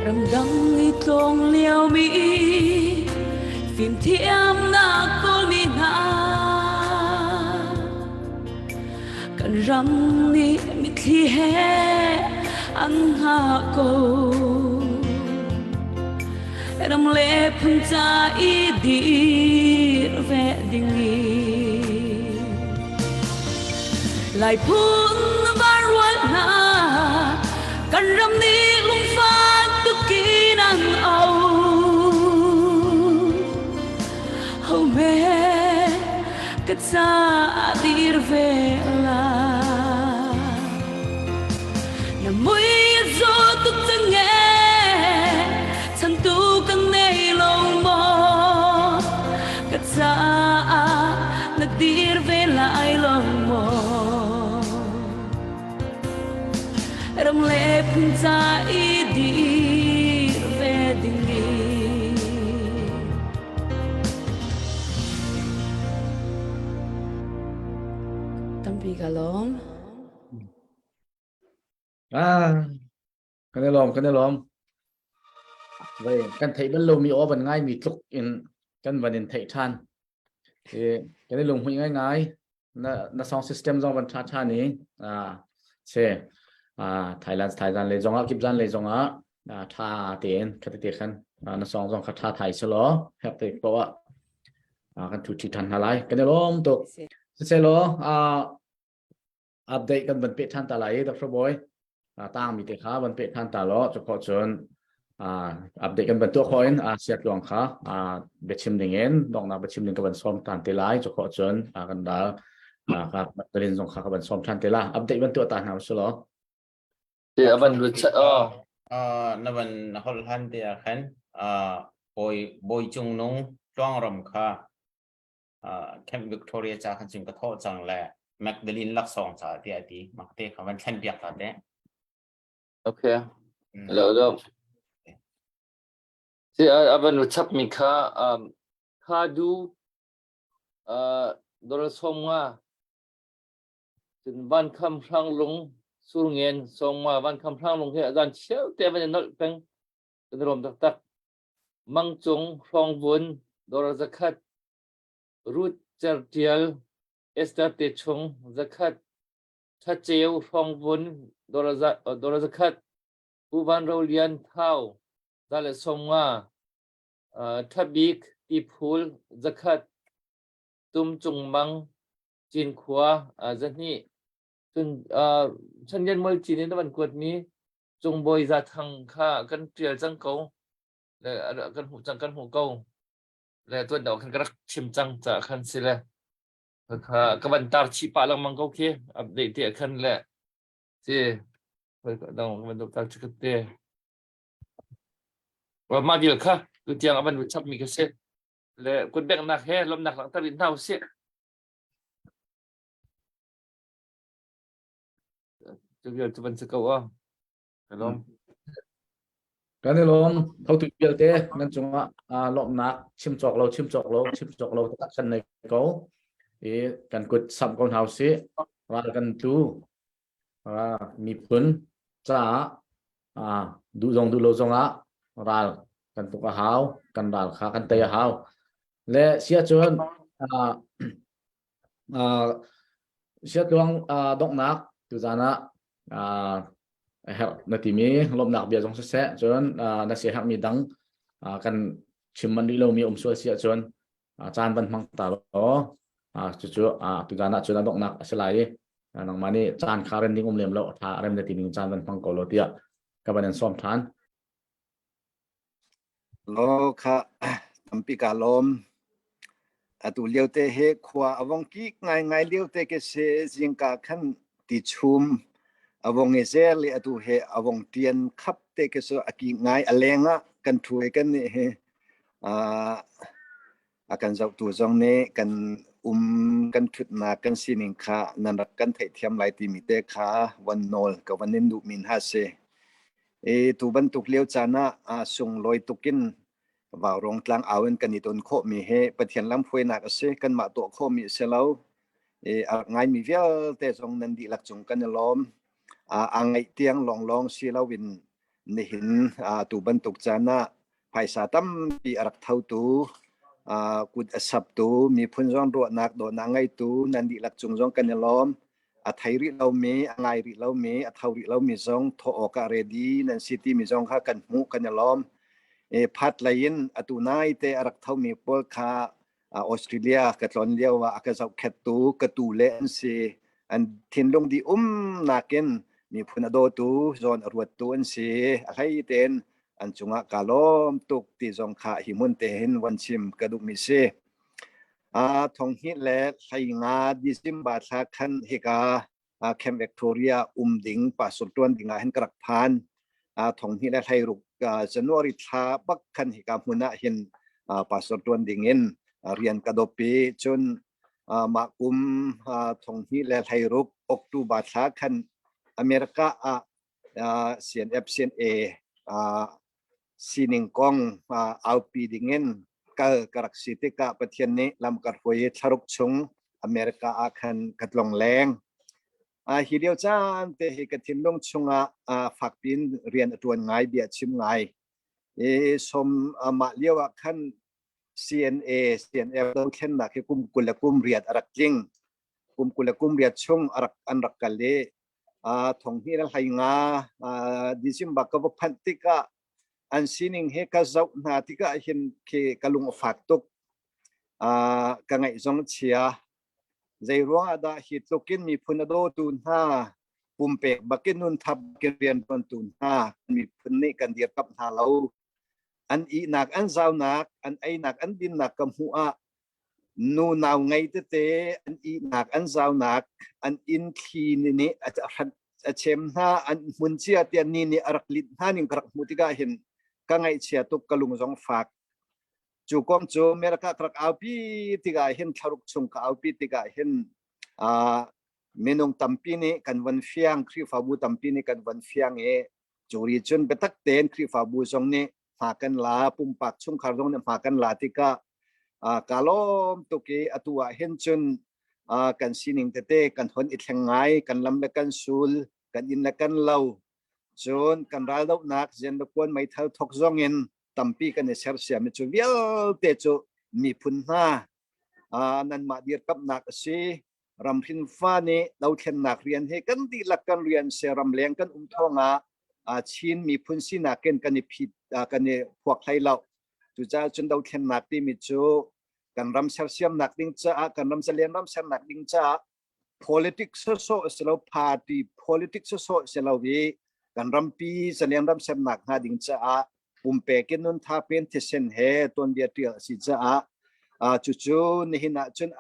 Speaker 1: Ramdang i tlawng lio mi fimthiamnak kawlmi hna Kan ram nih mitthli he an hngah ko. Ram le phun ca i dir ve ding i Lai phun varual hna kan ram nih lungfak tukin an au. Ho me ka ca dir ve la na mui zo tuk cang e chan tu kan nei lo maw ka ca na dir ve lai lo maw ram le phun ca i dir ve ding i
Speaker 9: Tampi ka lawm.
Speaker 3: Ah, kan i lawm, kan i lawm. Vai, kan theih bal lomi aw van ngai mi tluk in kan van in theih ṭhan. I kan i lunghmuih ngaingai. Na, na sound system zong van ṭha ṭhan i ah, se ah, Thailand Thailand lei zongah kipzan lei zongah ah, ṭha tein khatete khan ah, na song zong kha ṭha thai selaw herh te poah ah kan thu ṭhi ṭhan hna lai. Kan i lawm tuk. Siselaw, ah, update kan van peh ṭhan ta lai i Dr. Boy tang mi te kha van peh ṭhan ta law cu khawh cun update kan van tuah khawh in siat luang kha biachim ding in donghnak biachim ding ka van sawm ṭhan te lai cu khawh cun kan dal ka talin zong kha ka van sawm ṭhan te la update van tuah ta hna usih law
Speaker 2: Ti a van lut oh
Speaker 7: na van holh hlan te ah khan bawi bawi cung nung tluang ram kha Camp Victoria ca khan cun ka thawh cang le Magdalene laksawng ca tiah a ti. Mak te kha van thlen piak ta te.
Speaker 2: Okay. Lo lo. Si a van chap mi kha um kha du uh dollar som nga cun van kham hrang lung sur ngen song ma van kham hrang lung he azan cheu te van nol peng kan rom tak tak Mangcung Hrawngvun, Dawr zakhat, Ruth Certial, Esther Techung zakhat, Thaceu Hrawngvun, Dawr zakhat, Pu Van Ro Lian Thau, 150, Thabik Tiphul zakhat, Tum Cung Mang, Cinkhua 200, cun Chanlian Mualcin in a van kuatmi Cung Bawi Za Thang kha kan ṭial cang ko. Le kan hmuh cang kan hmuh ko. Le tuan deuh khan ka rak chim cang caah khan si le kha ka van tar chih pah lengmang ko khi update te khan le si dong ka van tar chih te. Wa ma dil kha tu tiang avan chap mi ka si. Le kut bengnak he lomnak langhter in hna usih. Cu vial cu van si ko a. Ka lawm.
Speaker 3: Kan i lawm. Thotu vialte nan cungah lawmhnak chim cawk lo chim cawk lo chim cawk lo taktak kan nei ko. I kan kut samh ko hna usih. Ral kan tlu. Miphun caah duh zong duh lo zongah ral kan tuk a hau. Kan ral kha kan tei a hau. Le sia cun Siatluang donghnak tuzaan ah a herh na timi lawmhnak bia zong siseh cun na siaherhmi dang kan chim manh rih lomi um sual si ahcun caan van hmang ta law cucu tuzaan ah cun a donghnak a si lai i nangmah nih caan kha rem ding um lem lo a tha rem na ti ning caan van hmang ko law tiah ka van in sawm ṭhan.
Speaker 5: Law kha tampi kaa lawm. Atu lio te hi khua a vong kik ngaingai lio te ke si zingka khan ti chum a vong i zel i atu he a vong tian khap te ke su a kik ngai a leng ah kan thu i kan nih hi a kan zohtu zong nih kan um kan thutnak kan sining kha nan rak kan theihthiam lai timi te kha van nawl ka van in duhmi hna si. I tu bantuk lio caan ah sunglawi tukin Vaurawng tlang au in kan i ton khawhmi hi Pathian lamhruainak a si. Kanmah tuah khawhmi a si lo. I a rak ngaimi vialte zong nan dihlak cung kan i lawm. Aa ngaih tiang lawnglawng si loin nihin tu bantuk caan ah phaisa tampi a rak thotu, kut a saptu, miphun zong ruahnak dawtnak ngeitu nan dihlak cung zong kan i lawm. A thei rih lomi, a ngai rih lomi, a tho rih lomi zong thawh awkah ready nan si timi zong kha kan hmuh kan i lawm. E, phat lei in atu nai te a rak thomi pawl kha Australia ka tlawn lio ah a ka zohkhettu ka tu le an si. An thinlung di um nakin miphun a dawtu, zawn a ruattu an si. A hlei tein an cungah ka lawm tuk ti zong kha hi hmun te hin von chim ka duhmi si. Thong hnih le 15 December thla khan hika Camp Victoria um ding pastor tuan ding ah hin ka rak phan. Thong hnih le 16 January thla bak khan hika hmun ah hin pastor tuan ding in rian ka dop i cun mah kum thong hnih le 16 October thla khan America ah CNF CNA sining kong aupi dingin kal ka rak si tikah Pathian nih lam ka hruai i thlaruk chung America ah khan ka tlong leng. Hi lio caan te hi ka thinlung chungah fakpiin rian a ṭuan ngai, bia chim ngai. I som mah lio ah khan CNA, CNF dothlennak hi kum 20 le kum riat a rak tling. Kum 20 le kum riat chung a rak an rak kal i thong hnih le hlei nga December ka va phanh tikah an sining hi ka zoh hna tikah hin khi ka lung a fak tuk. Ka ngaih zong chia. Zei ruang ah dah hi tluk in miphun a dawtu hna pumpek bakin nun thap bakin rianṭuantu hna miphun nih kan dirkamh hna lo. An ihnak an zaunak, an einak an dinnak ka hmuh ah nu nau ngei tete an ihnak an zaunak an inn thli nih a chem hna an hmun cia tiah ni nih a rak lit hna ning ka rak hmuh tikah hin ka ngaihchia tuk ka lung zong fak. Cu kong cu America ka rak aupi tikah hin thlaruk chung ka aupi tikah hin uh, minung tampi nih kan van fiang Khrihfabu tampi nih kan van fiang i cu ri cun biatak tein Khrihfabu zong nih hma kan la pumpak chungkhar zong nih hma kan la tikah uh, ka lawm tuk i atu ah hin cun uh, kan sining tete kan hon i thleng ngai kan lam le kan sul kan inn le kan lo cun kan raldohnak zian le kuan meithal thok zong in tampi kan i sersiam i cu vialte cu miphun hna nanmah dirkamhnak a si. Ramhrin fa nih dothlennak rian hi kan dihlak kan rian si ramleng kan um thawngah Chin miphun sinak in kan i phit kan i phuak hlei lo. Cucaah cun dothlennak timi cu kan ram sersiamnak ding caah kan ram zalen ram sernak ding caah politics sawsawh si lo party politics sawsawh si lo i kan rampi zalen ram sernak hnga ding caah pumpek in nun tha pen thisen he tuanbia tial a si caah cucu nihin ah cun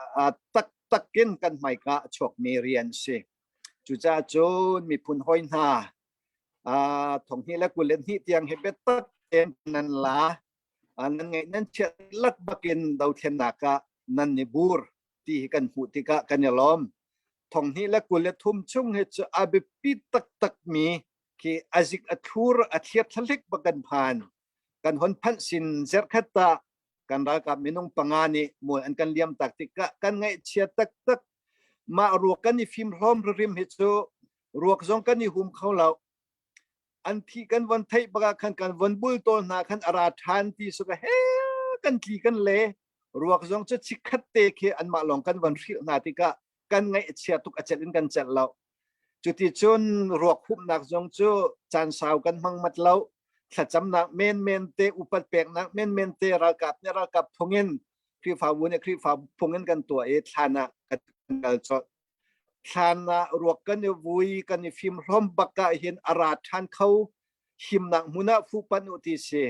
Speaker 5: taktak in kan hmaika a chuakmi rian si. Cucaah cun miphun hawi hna thong hnih le 22 tiang hi biatak tein nan la nan ngeih nan chiat lak bakin dothlennak ah nan ni bur ti hi kan hmuh tikah kan i lawm. Thong hnih le 23 chung hi cu a biapi taktak mi khi a zik a thlur a thliar thlahlik bak kan phan. Kan hon phanh sin zerkhat ta kan ralkap minung panga nih mual an kan liam tak tikah kan ngaihchia taktak. Mah ruak kan i fim hlawm rim hi cu ruak zong kan i hum kho lo. An thi kan von theih bak ah khan kan von bul tawl hna khan a ra ṭhan ti su ka he kan tli kan le ruak zong cu chikkhat te khi anmah lawng kan von hrilh hna tikah kan ngaih a chia tuk a celh in kan celh lo. Cuti cun ruak humnak zong cu caan sau kan hmang mat lo. Thlacamnak menmen te upat peknak menmen te ralkap nih ralkap phung in Khrihfabu nih Khrihfa phung in kan tuah i thlan ah kan kal colh. Thlan ah ruak kan i vui kan i fim hlawm bak ah hin a ra ṭhan kho himnak hmun ah fuhpanh u ti si.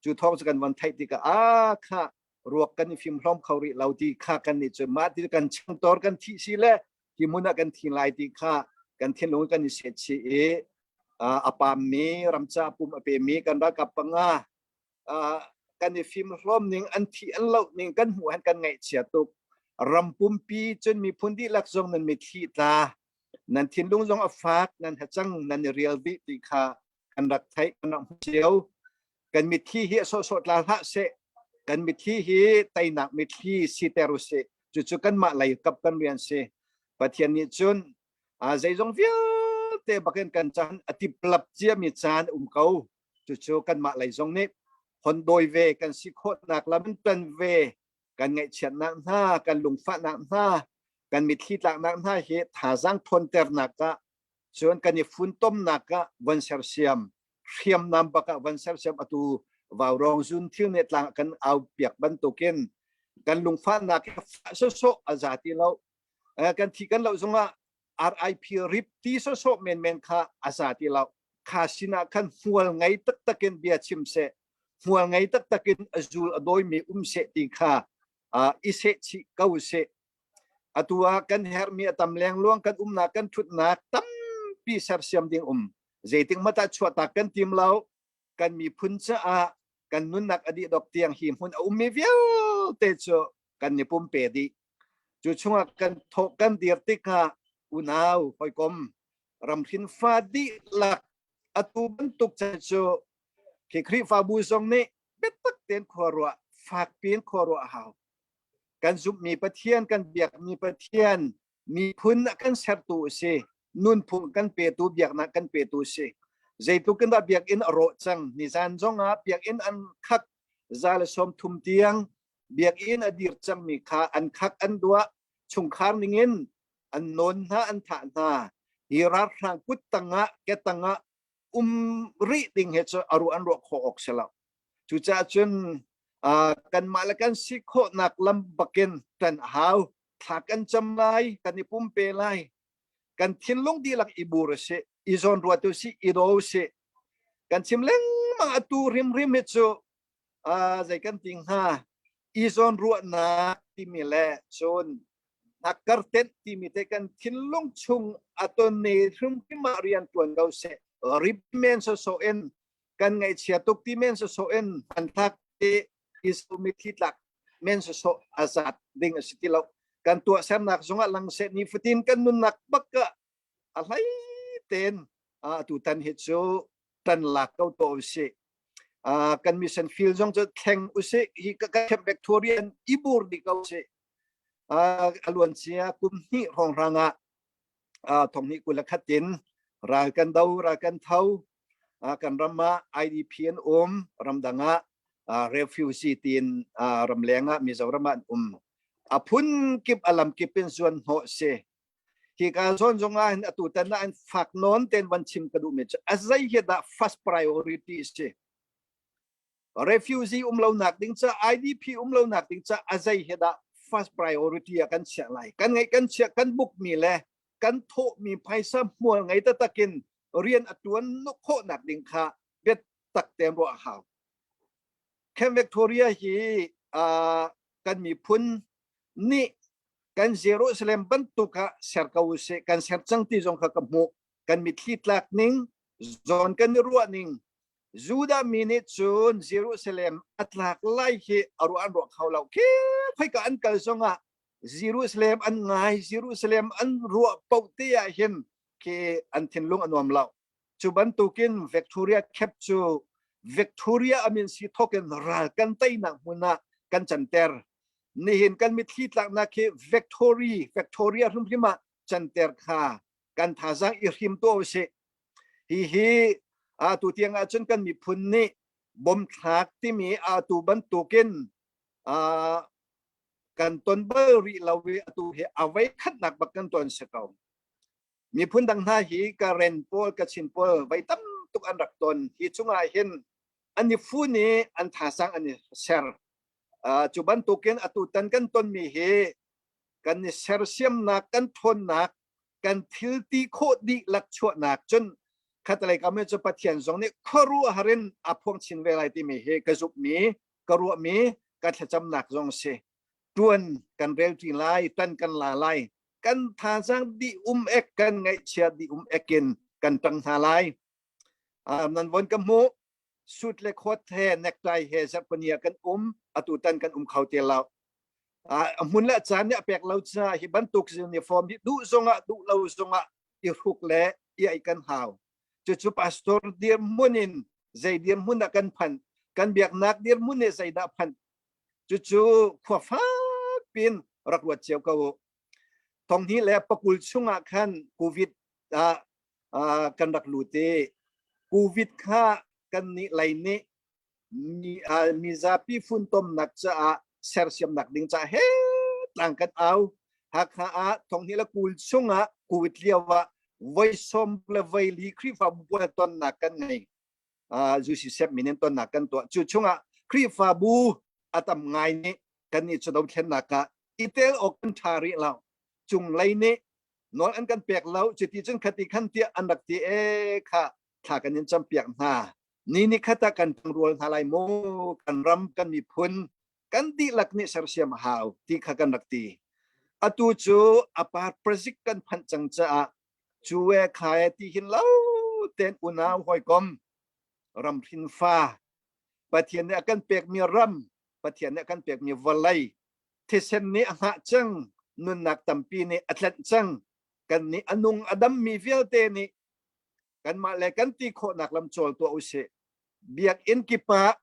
Speaker 5: Cu thawng cu kan von theih tikah ah kha ruak kan i fim hlawm kho rih lo ti kha kan nih cu mah ti kan changtor kan thih si le hi hmun ah kan thi lai ti kha kan thinlung kan i set chih i a pammi ramca pum a pemi kan ralkap panga kan i fim hlawm ning an thi an loh ning kan hmuh han kan ngaihchia tuk ram pumpi cun miphun dihlak zong nan mitthli tla nan thinlung zong a fak nan hacang nan i rial dih ti kha kan rak theih kan rak hmuh cio kan mitthli hi a sawhsawh tla hlah seh kan mitthli hi teinak mitthli siter usih cucu kanmah lei kap kan rian si Pathian nih cun zeizong vialte bakin kan caan a tiplap ciami caan um ko cucu kanmah lei zong nih hon dawi ve kan si khawhnak lam in tan ve kan ngaihchiatnak hna kan lungfahnak hna kan mitthli tlaknak hna hi thazaang thawnternak ah cun kan i funtomnak ah von sersiam hriamnam bak ah von sersiam atu vaurawng zun thil nih tlang kan au piak bantukin kan lungfahnak hi fah sawsawh a za ti lo kan thi kan lo zongah RIP rip ti sawsawh menmen kha a za ti lo kha sinah khan hmual ngei taktak in bia chim seh hmual ngei taktak in a zul a dawimi um seh ti kha i seh chih ko seh Atu ah kan herhmi a tam lengluang kan umnak kan ṭhutnak tampi sersiam ding um. Zeitik hmanh ah chuahtak kan tim lo. Kan miphun caah kan nunnak a dih dok tiang hi hmun a ummi vialte cu kan i pumpe dih. Cu chungah kan thawh kan dir tikah unau hawikom ramhrin fa dihlak atu bantuk chan cu khi Khrihfabu zong nih biatak tein khua ruah fakpi in khua ruah a hau. Kan zumhmi Pathian, kan biakmi Pathian, miphun a kan sertu a si. Nunphung kan petu biaknak kan petu si. Zeitluk in dah biakinn a rawh cang. Nizan zong ah biakinn an khat 130 tiang biakinn a dir cangmi kha an khak an duah chungkhar ningin an nawn hna an thah hna. Hi ralhrang kut tangah ke tangah um rih ding he cu a ruah an ruah khawh awk si lo. Cucaah cun kanmah le kan si khawhnak lam bakin tan a hau. Thla kan cam lai, kan i pumpe lai. Kan thinlung dihlak i bur a si, i zawnruat u si, i daw u si. Kan chim lengmang atu hrimhrim hi cu zei kan ti hnga i zawnruahnak timi le cun hnakkar tenh timi te kan thinlung chung a ton ne hrimhrim ah rian tuan ko seh. Rip men sawsawh in kan ngaihchia tuk ti men sawsawh in hmanthlak te isu mitthli tlak men sawsawh a zat ding a si ti lo. Kan tuahsernak zongah lang seh nifatin kan nunnak bak ah a hlei tein atutan hi cu tan lak ko to usih. Kan mission field zong cu thleng usih. Hi ka Camp Victorian ibur di ko usih. A luancia kum hnih hrawnghrang ah thonghnih 21 in ral kan do ral kan tho kan ram ah IDP an um ramdang ah refugee tiin ramleng ah Mizoram ah an um a phun kip a lam kip in zuan hnawh si hi ka zawn zong ah hin atu tan ah an fak nawn ten van chim ka duh mi cu a zei hi dah first priority si refugee um lo nak ding ca IDP um lo nak ding ca a zei hi dah first priority ah kan chiah lai kan ngai kan chiah kan book mi le kan thawh mi phaisa hmual ngei taktak in rian a tuan khawh nak ding kha biat tak ten ruah hau Camp Victoria hi kan miphun nih kan Jerusalem bantuk ah ser ko usih kan ser cang ti zong kha ka hmuh kan mitthli tlak ning zawn kan i ruah ning Judah mi nih cun Jerusalem a tlak lai hi a ruah an ruah kho lo khi khoika an kal zongah Jerusalem an ngai Jerusalem an ruah paoh te ah hin khi an thinlung a nuam lo cu bantukin Victoria Cap cu Victoria amin si thokin ral kan teinak hmun ah kan canter nihin kan mitthli tlaknak hi Victory Victoria hrimhrim ah canter kha kan thazaang i hrim tuah usih Hihi atu tiang ahcun kan miphun nih bomthlak timi atu bantukin kan ton bal rih lo i atu hi a voi khatnak bak kan ton si ko. Miphun dang hna hi Karen pawl, Kachin pawl voi tam tuk an rak ton. Hi chungah hin an i fun i an thasang an i ser. Cu bantukin atu tan kan tonmi hi kan i sersiamnak, kan thawnnak kan thil ti khawh dihlak chuahnak cun khatalei kam cu Pathian zong nih khuaruahhar in a phuang chin ve lai timi hi ka zumhmi ka ruahmi ka thlacamnak zong si tuan kan rel ṭi lai tan kan la lai kan thazaang dih um ek kan ngaihchia dih um ek in kan ṭang hna lai nan von ka hmuh suit le coat he necktie he zarhpani ah kan um atu tan kan um kho te lo a hmun le caan nih a pek lo caah hi bantuk uniform hi duh zongah duh lo zongah i hruk le i ai kan hau cucu pastor dirhmun in zei dirhmun ah kan phanh kan biaknak dirhmun nih zeidah phanh cucu khua fak pin rak ruat cio ko u thonghnih le pakul chungah khan covid ah kan rak lut i covid kha kan nih lei nih mizapi funtomnak caah sersiamnak ding caah he tlang kan au Hakha ah thonghnih le kul chungah covid lio ah voi som le voi li Khrihfabu pawl tonnak kan ngei UCCF min in tonnak kan tuah cu chungah Khrihfabu a tam ngai nih kan nih cu dothlennak ah i tel awk kan ṭha rih lo cunglei nih nawl an kan pek lo cuti cun khati khan tiah an rak ti e kha thla kan in campiak hna ni ni khat ah kan rual hna lai mu kan ram kan miphun kan dihlak nih sersiam a hau ti kha kan rak ti atu cu a par project kan phanh cang caah cu e kha e ti hin lo ten unau hawikom ram hrinfa Pathian nih a kan pekmi ram Pathian nih a kan pekmi vawlei thisen nih a hngah cang nunnak tampi nih a tlanh cang kan nih a nung a dammi vialte nih kanmah le kan ti khawhnak lam cawl tuah usih biakinn kip ah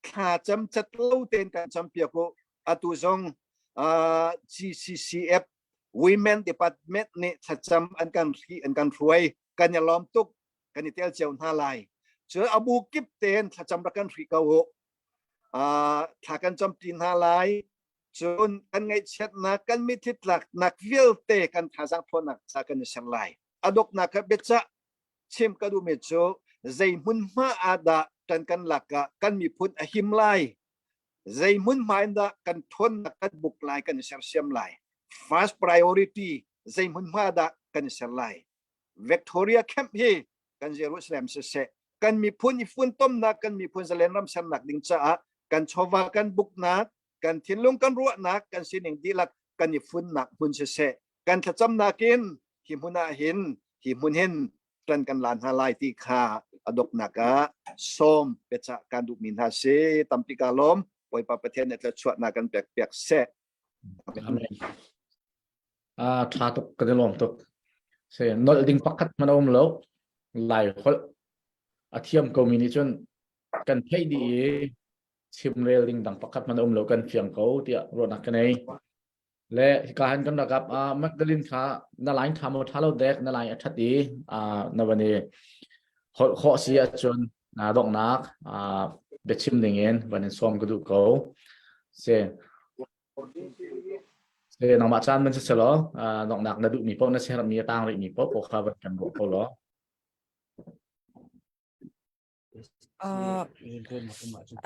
Speaker 5: thla cam cat lo tein kan campiak u atu zong GCCF. Women Department nih thlacam an kan hri an kan hruai kan i lawm tuk kan i tel cio hna lai. Cun abu kip tein thlacam rak kan hri ko u. Thla kan campi hna lai. Cun kan ngaihchiatnak kan mitthli tlaknak vialte kan thazaang ṭhawnnak ca kan i ser lai. A donghnak ah biacah chim ka duhmi cu zei hmunhma ah dah ṭan kan lak ah kan miphun a him lai zei hmunhma in dah kan ṭhawnnak kan buk lai kan i sersiam lai first priority zei hmunhma dah kan i ser lai Victoria Camp hi kan Jerusalem siseh kan miphun i funtomnak kan miphun zalen ram sernak ding caah kan chawva kan buknak kan thinlung kan ruahnak kan sining dihlak kan i funnak hmun siseh kan thlacamnak in hi hmun ah hin hi hmun hin ṭan kan la hna lai ti kha a doknak ah sawm biacah kan duhmi hna si tampi ka lawm Bawipa Pathian nih thluachuahnak kan pek piak seh
Speaker 3: Amen. Ah tha tuk kan i lawm tuk. Se nolh ding pakhat hmanh a um lo. Lai holh a thiam ko mi nih cun kan theih dih i chimrel ding dang pakhat hmanh a um lo kan fiang ko tiah ruahnak ka nei. Le hika han kan rakap ah Magdalene kha na line tha maw tha lo dek na line a that i na van i holh khawh si ahcun na donghnak biachim ding in van in sawm ka duh ko. Si. Si nangmah caan man si selaw donghnak na duhmi paoh na siaherhmi a tang rihmi paoh paoh kha van kan ruah ko law.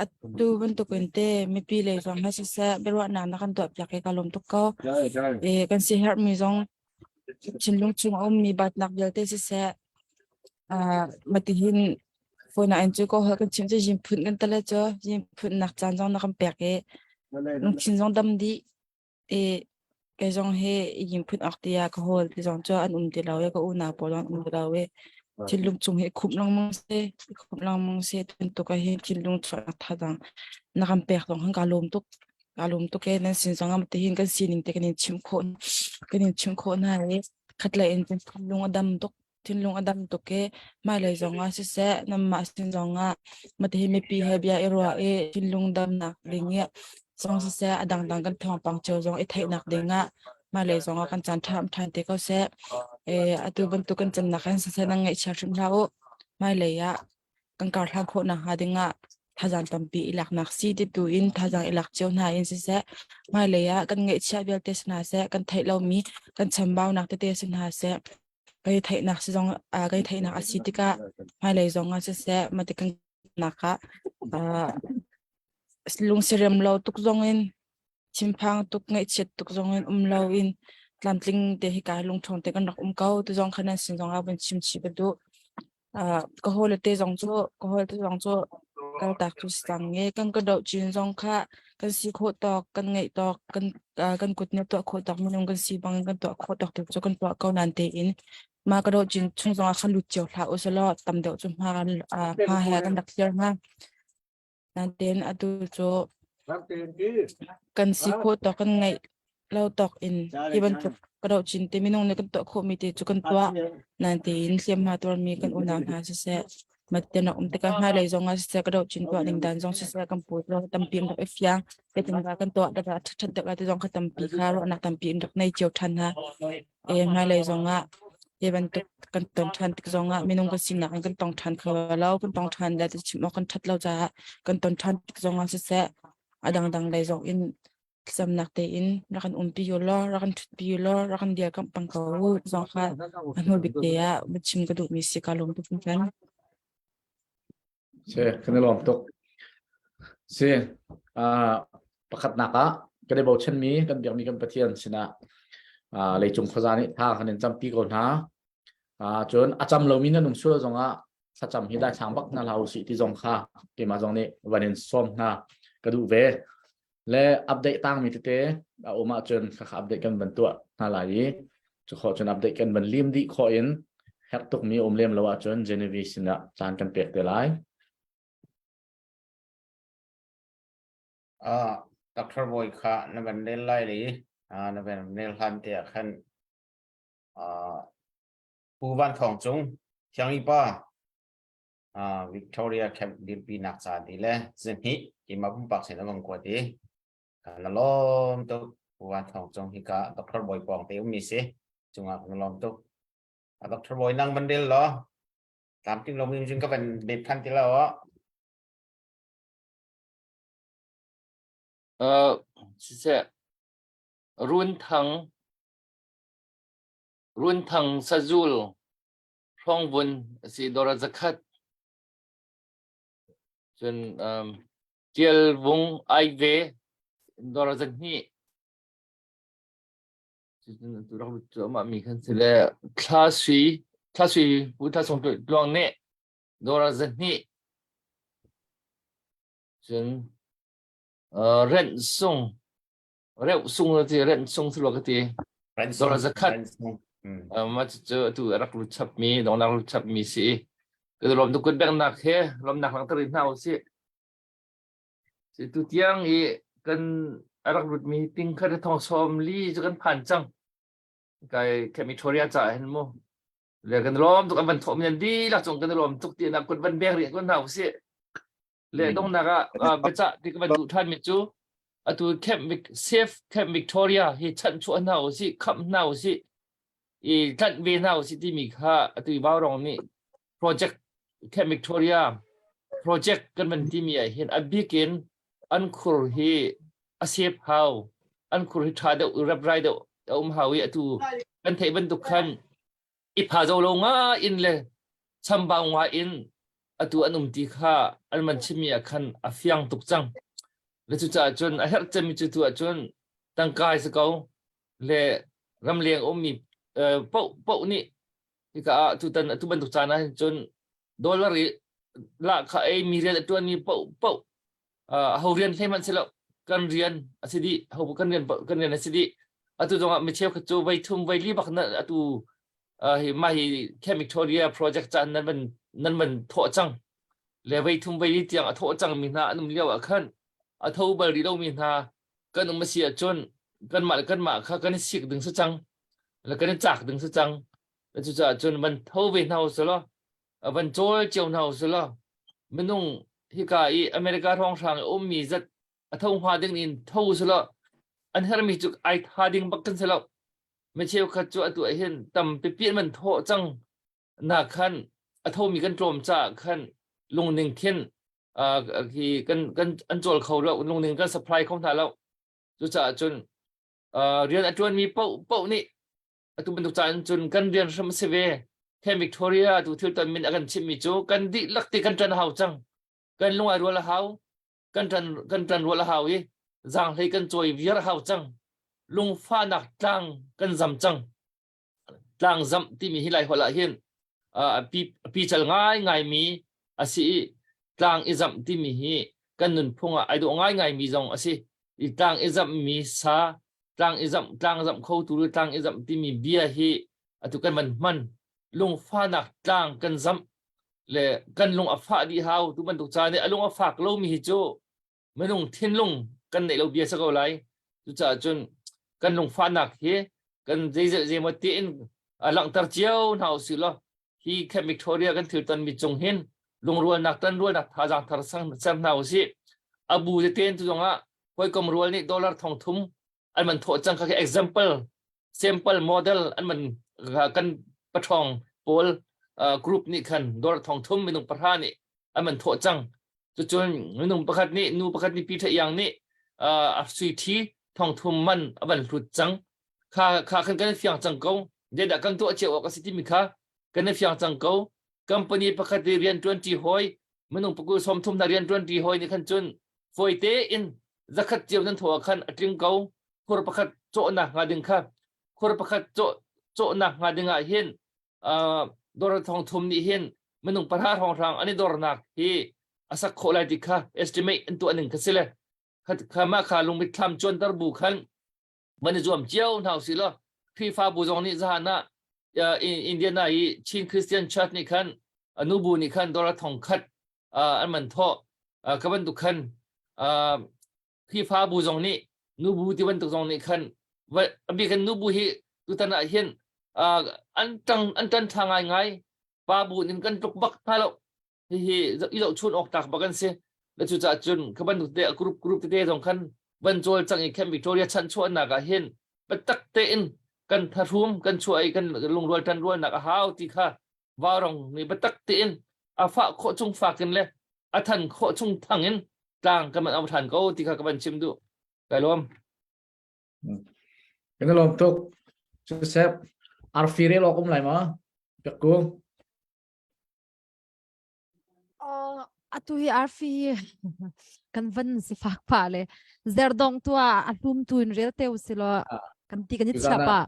Speaker 8: Atu bantukin te mipi lei zong hi siseh biaruahnak na kan tuahpiak i ka lawm tuk ko. Kan siaherhmi zong thinlung chung a ummi batnak vialte siseh matihin phone ah in cu ko kan chim cu yinphun kan tale cu yinphunnak caan zong na kan pek i lungthin zong dam dih. I kei zong hi i phun awk tiah ka hawl ti zong cu an um ti lo i ka unau pawl zong an um ti lo i thinlung chung hi khumh lengmang si khumh lengmang si bantuk ah hin thinlung chuahnak thazaang na kan pek zong hin kaa lawm tuk kaa lawm tuk e nan sin zong ah tihin kan sining te kan in chimh khawh kan in chimh khawh hna i khatlei in thinlung a dam tuk thinlung a dam tuk i hmailei zongah siseh nanmah sin zongah matihi mipi he bia i ruah i thinlung damnak ding i zong siseh a dangdang kan thawngpang cio zong i theihnak dingah hmailei zongah kan caan ṭha ṭhan te ko seh. E, atu bantuk kan cannak hin siseh nan ngaihchia hrim hlah u. Hmailei ah kan kar hlan khawh nakhnga dingah thazaang tampi i laknak si ti tu in thazaang i lak cio hna in siseh hmailei ah kan ngaihchiah vialte si hna seh kan theih lomi kan chambaunak tete si hna seh kai theihnak si zong kai theihnak a si tikah hmailei zong ah siseh mati kan nak ah lungsirem lo tuk zong in thinphang tuk ngaihchiat tuk zong in um lo in tlamtling te hi kai lungṭhawng te kan rak um ko tu zong khan nan sin zong ah vun chim chih ka duh. Ka hawile te zong cu ka hawile te zong cu kaltak cu si cang i kan ka doh chin zong kha kan si khawh tawk kan ngeih tawk kan kan kut nih tuah khawh tawk minung kan si bang kan tuah khawh tawk cu kan tuah ko nain tein mah ka doh chin chung zong ah khan lut cio hlah usalaw tam deuh cu hma hma he kan rak thlir hnga. Nain atu cu kan si khawh tawk kan ngeih lo tawk in hi bantuk ka doh chin te minung nih kan tuah khawhmi te cu kan tuah. Nain tein hliamhma tuarmi kan unau hna siseh matten a um tikah hmailei zong ah siseh ka doh chin tuah ning dan zong siseh kan pu tampi an rak i fiang. Zeitindah kan tuah dah a ṭhat deuh lai ti zong kha tampi kha ruahnak tampi in rak nei cio ṭhan hna. E hmailei zong ah hi bantuk kan ton ṭhan tik zong ah minung kan sinak in kan tong ṭhan kho lo kan tong ṭhan le ti chim awk kan ṭhat lo caah kan ton ṭhan tik zong ah siseh a dangdang lei zong in thlacamnak tein rak kan umpi u law rak kan ṭhutpi u law rak kan dirkamh peng ko u zong kha a hnu bik te ah chim ka duhmi si ka lawm tuk hringhran.
Speaker 3: Si, kan i lawm tuk. Si, uh, pakhatnak ah kan i bochanmi kan biakmi kan Pathian sinah uh, leicung khuaza nih tha kan in campi ko hna. Uh, cun a cam lomi nan um sual zongah thlacam hi daithlang bak hna hlah usih ti zong kha keimah zong nih van in sawm hna ka duh ve. Le update tangmi tete a um ahcun khakha update kan van tuah hna lai i cu khawh cun update kan van lim dih khawh in herh tukmi um lem lo ahcun Genevieve sinah caan kan pek te lai.
Speaker 7: Ah, Dr. Boy kha na van rel lai li ah na van rel hlan te ah khan ah Pu Van Thawng Cung Thiangi pa Victoria Camp dirpinak ca ti le zihnih keimah pumpak sin a vang kuat i kan lawm tuk. Pu Van Thawng Cung hika Dr. Bawi Pawng te ummi si. Cungah kan lawm tuk. Dr. Bawi nang van rel law. Tlamtling lo mi cun ka van bet than ti lo.
Speaker 2: Uh, siseh, Run Thang Run Thang Sazul Hrawngvun a si dora zakhat cun um, Tial Vung ai ve dora zahnih cucun atu rak lut cuahmah mi khan si le thla sui thla sui pu thla sung tluang nih dora zahnih cun uh, rent sung reuh sung na ti rent sung si lo ka ti dora zakhat ma cu atu rak lut chap mi dongnak lut chap mi si ka lawm tu kut bengnak he lawmnak langhter in hna usih si tu tiang i kan a rak lut mi ting khat thong sawm li cu kan phan cang kai Victoria ca hin mu le kan lawm tuk an van thawh mi nan dihlak cung kan lawm tuk ti na kut van beng rih kun hna usih le donghnak ah biacah ti ka van duh ṭhan mi cu atu Camp Safe Camp Victoria hi chanhchuah hna usih khamh hna usih i tlanh ve hna usih timi kha atu i Vaurong nih project Camp Victoria project kan van timi ah hin a bik in an khur hi a sep hau an khur hi ṭha deuh reprai deuh a um hau i atu kan theih bantuk khan i pha zo lo nga in le chambau nga in atu an um ti kha an man chimmi ah khan a fiang tuk cang le cucaah cun a herh cemmi cu tu ah cun tangka si ko le ramleng ummi poh poh nih hika ah tutan atu bantuk caan ah hin cun dollar i lah kha ei mi rian a tuanmi poh poh ho rian hlei hmanh si lo kan rian a si dih ho kan rian kan rian a si dih atu zongah mi cheukhat cu voi thum voi li bak na atu hi mah hi Camp Victoria project caan nan van nan van thawh cang le voi thum voi li tiang a thawh cang mi hna an um lio ah khan a tho bal rih lo mi hna kan um a si ahcun kanmah le kanmah kha kan i sik ding si cang le kan i cak ding si cang cucaah cun van tho ve hna usih law van cawl cio hna usih law minung hika i America hrawnghrang i ummi zat a tho hnga ding in tho usih law an hermi cu ai tha ding bak kan si lo mi cheukhat cu atu ah hin tam pipi an van thawh cang na khan a thomi kan tlawm caah khan lungning khin hi kan kan an cawl kho lo lungning kan supply kho hna lo cucaah cun rian a ṭuanmi paoh paoh nih atu bantuk caan cun kan rian hram si ve Camp Victoria tu thil ton min a kan chimmi cu kan dihlak ti kan ṭan hau cang kan lung ai rual a hau kan ṭan kan ṭan rual a hau i zaanghlei kan cawi viar a hau cang lungfahnak tlang kan zam cang tlangzamh timi hi Laiholh ah hin a pical ngaingaimi a si i tlang i zamh timi hi kan nunphung ah ai dawh ngaingaimi zong a si. I tlang i zamhmi sa, tlang i zamh, tlang zamh khotu le tlang i zamh timi bia hi atu kan van hman. Lungfahnak tlang kan zamh le kan lung a fah dih hau. Tu bantuk ca nih a lung a fak lomi hi cu minung thinlung kan neih lo bia si ko lai cucaah cun kan lungfahnak hi kan zeizei zeimaw tiin a langhter cio hna usih law hi Camp Victoria kan thil tonmi cung hin lungrualnak tanrualnak thazaang thar ser hna usih abu tete tu zongah hawikom rual nih dollar thong thum an man thawh cang kha khi example sample model an man kan pathong pawl group nih khan dollar thong thum minung pahra nih an man thawh cang Cucun minung pakhat nih nu pakhat nih Peter Yang nih a sui thi thongthum man a van hlut cang. Kha kha khan kan fiang cang ko. Zeidah kan tuah cio awk a si timi kha kan i fiang cang ko. Company pakhat i rian ṭuan ṭi hawi minung pakul 30 hna rian ṭuan ṭi hawi nih khan cun fawi tein zakhat cio nan thaw ah khan a tling ko. Khur pakhat cawhnak hnga ding kha khur pakhat cawh cawhnak hnga ding ah hin dawr thong thum nih hin minung pahra hrawnghrang an i dornak hi a sak khawh lai ti kha estimate an tuah ning kha si le kha mah kha lungmit thlam cuanter bu khan van i zuam cio hna usih law Khrihfabu zong nih zahan ah Indiana i Chin Christian Church nih khan nubu nih khan dollar thong khat an man thawh ka bantuk khan Khrihfabu zong nih nubu ti bantuk zong nih khan a bik in nubu hi tutan ah hin an ṭang an ṭan ṭha ngaingai pa bu in kan tluk bak hna lo hihi i zohchun awk tlak bak an si le cucaah cun kha bantuk te group group tete zong khan. van cawl cang i Camp Victoria chanchuahnak ah hin biatak tein kan thahrum kan chuah i kan lungrual ṭanrualnak a hau ti kha vaurong nih biatak tein a fah khawh chung fak in le a than khawh chung thang in tlang kan van au ṭhan ko ti kha ka van chim duh. Kai lawm.
Speaker 3: Kan lawm tuk. Joseph, arfi rel awk um lai ma? Pek ku.
Speaker 10: Oh, atu hi arfi kan van sifak pa le zerdong tua a hlum tu in rel teu silo kan ti kan i chia pa.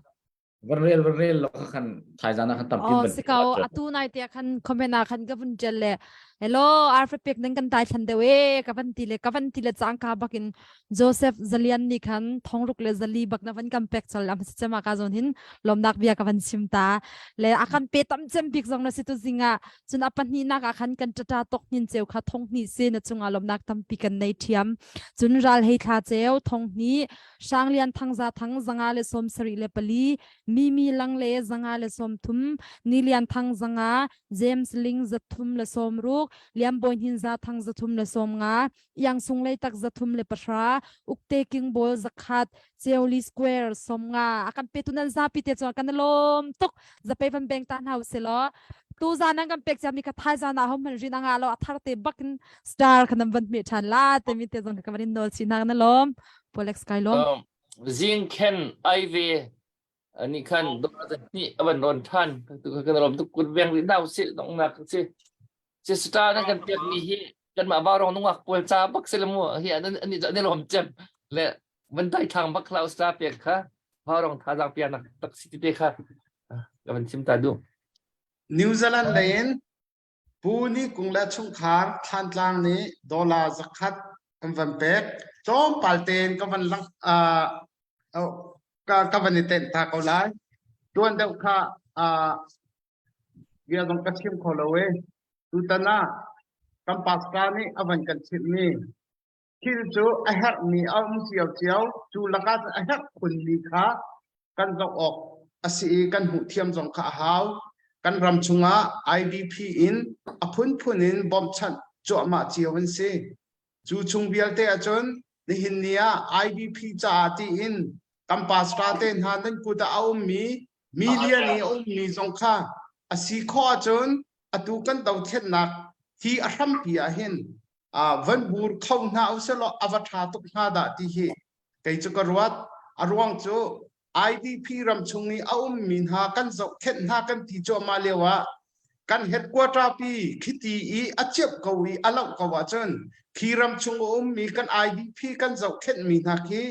Speaker 3: Van rel van rel lo khan thaizana khan tampi
Speaker 10: Oh, sikau atu nai te khan comment ah khan ka vun ṭial le hello arfi pek nan kan tai thlan deuh e ka van ti le ka van ti le cang ka bakin Joseph Zalian nih khan thongruk le zali bak na van kan pek chal am si chema ka zon hin lomnak bia ka van chim ta le a kan pe tam cem bik zong na si tu zinga cun a pahnihnak ah khan kan ṭaṭa tok hnin ceu kha thong hnih si na cungah lawmhnak tampi kan nei ṭhiam cun ral hei thla ceu thong hnih Hranglian thangza thang 174 Mimi lang le 130 Nilian thang zanga James Ling 360 Liam Bawi Hnin za thang 350 Iang Sung lei tak 310 Ukte King Ball zakhat Ceoli Square 50 a kan petu nan zapi te chuan kan lawm tuk zapei van beng ta hna usih law tu zan nan kan pek ciami kha thai zan ah hom man rin anga lo a thar te bakin star kha nan van hme than la te mi te zong ka van in nawl chi na na lawm Polex kai lawm
Speaker 2: zing khen ai ve ani khan do ni avan ron than tu kan rom tu kut veng ri nau si dong nak si si star na kan pek mi hi kan ma ba rong nungak pol cha bak se mu hi an ani ani lom chem le van dai thang bak hlah star pek kha ba rong tha jang pia nak tak si te kha ka van chim ta du
Speaker 6: New Zealand lei in Pu Ni Kung le chungkhar Thlantlang nih dollar zakhat an van pek. Tlawmpal tein ka van lang uh, ka, ka van i tenh ta ko lai. Tuan deuh kha uh, bia zong ka chim kho lo e. Tutan ah kan pastor nih a van kan chimhmi thil cu a herhmi a um ciocio, cu lakah a herh khunmi kha kan zoh awk a si i kan hmuh thiam zong kha a hau. Kan ram chungah IDP in a phunphun in bawmhchanh cuahmah cio an si. Cu chung vialte ahcun nihin ni ah IDP caah tiin kan pastor te hna nan kut ah a ummi media nih a ummi zong kha a si khawh ahcun atu kan dothlennak hi a hrampi ah hin van bur kho hna usilaw a va ṭha tuk hnga dah ti hi kei cu ka ruat. A ruang cu IDP ram chung i a ummi hna kan zohkhenh hna kan ti cuahmah lio ah kan headquarter pi khiti i a ciap ko i a loh ko ahcun khi ram chung a ummi kan IDP kan zohkhenhmi hna khi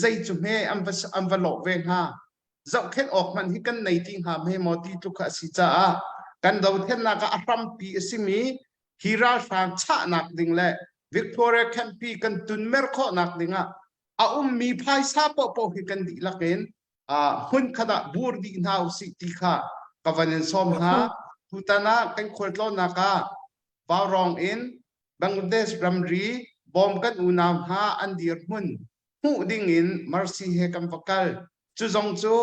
Speaker 6: zei cu hme an va an va lawh ve hnga zohkhenh awk hmanh hi kan nei ti hnga hme maw ti tluk kha a si caah kan dothlennak ah a hrampi a simi hi ralhrang chahnak ding le Victoria Campi kan tunmer khawhnak ding ah a ummi phaisa paohpaoh hi kan dihlak in hmun khat ah bur dih hna usih ti kha ka van in sawm hna. Tutan ah kan khualtlawnnak ah Vaurawng in Bangladesh ramri bawm kan unau hna an dirhmun hmuh ding in Mercy he kan va kal. Cu zong cu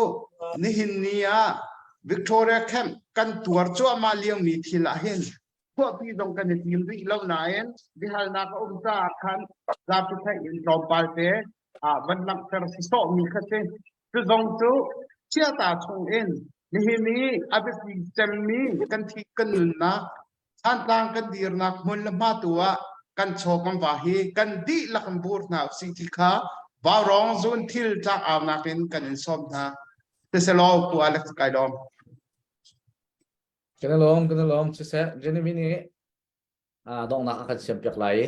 Speaker 6: nihin ni ah Victoria Camp kan tuar cuahmah liomi thil ah hin chuahpi zong kan i tim rih lo nain biahalnak a um caah khan zapi theih in tlawmpal te ah van langhter si sawhmi kha si. Cu zong cu chiata chung in nihin i a biapi cemmi kan thi kan nunnak Thantlang kan dirnak hmun le hma tu ah kan chaw kan va hi kan dihlak in bur hna usih ti kha Vaurawng zun thil tlak aunak in kan in sawm hna. Siselaw Pu Alex kai lawm.
Speaker 3: Kan lawm kan lawm siseh Jeremy nih donghnak a kan siam piak lai.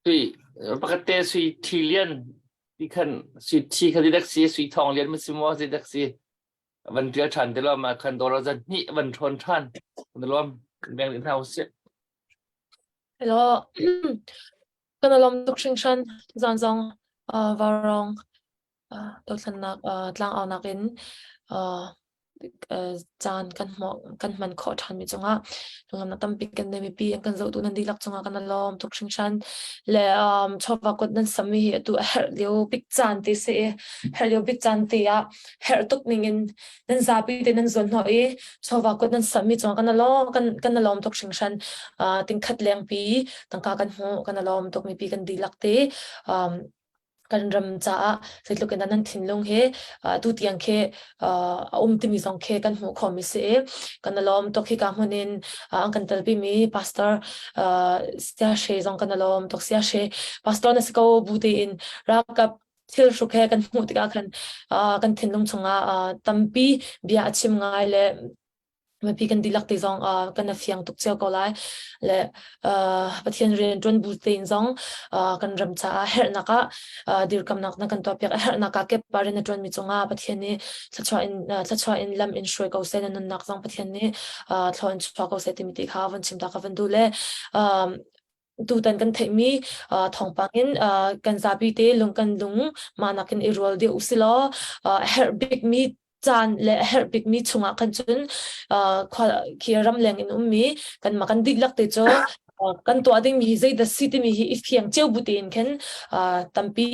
Speaker 2: Sui pakhat te sui thi lian ti khan sui thi kha dak si sui thong lian ma si mo si dak si van tial than te lo ma khan dollar zan hnih van thawn than kan lom kan beng din hau si
Speaker 11: Hello. Kan lom tuk hringhran zan zong varong dothlennak tlang aunak in caan kan hmuh kan hman khawh ṭhanmi cungah lunglawmhnak tampi kan nei mipi an kan zohtu nan dihlak cungah kan lawm tuk hringhran le um, chawva kut nan sammi hi atu a herh lio bik caan te si i herh lio bik caan te ah herh tuk ning in nan zapi te nan zuan hnawh i chawva kut nan sammi cungah kan lawm kan kan lawm tuk hringhran uh, tingkhat lengpi tangka kan hmuh kan lawm tuk mipi kan dihlak te um, Kan ram caah zeitluk in dah nan thinlung hi tu tiang khi a um timi zong khi kan hmuh khawhmi si i kan i lawm tuk. Hika hmun in an kan telpi mi pastor Sia Hre zong kan i lawm tuk. Sia Hre pastor na si ko bu tein ralkap thil hruk he kan hmuh tikah khan kan thinlung chungah tampi bia a chim ngai le mipi kan dihlak te zong kan a fiang tuk cio ko lai le Pathian rian ṭuan bu tein zong kan ram caah herhnak ah dirkamnak na kan tuahpiak a herhnak ah kep pa rian na ṭuanmi cungah Pathian nih thluachuah in thluachuah in lam in hruai ko seh na nunnak zong Pathian nih thlua in chuah ko seh timi ti kha van chim ta ka van duh le tutan kan theihmi thawngpang in kan zapi te lung kan lung mah nakin i rual deuh usilaw a herh bikmi caan le a herh bikmi chungah khan cun khi ramleng in ummi kanmah kan dihlak te cu kan tuah dingmi hi zeidah si timi hi i fiang cio bu tein khin tampi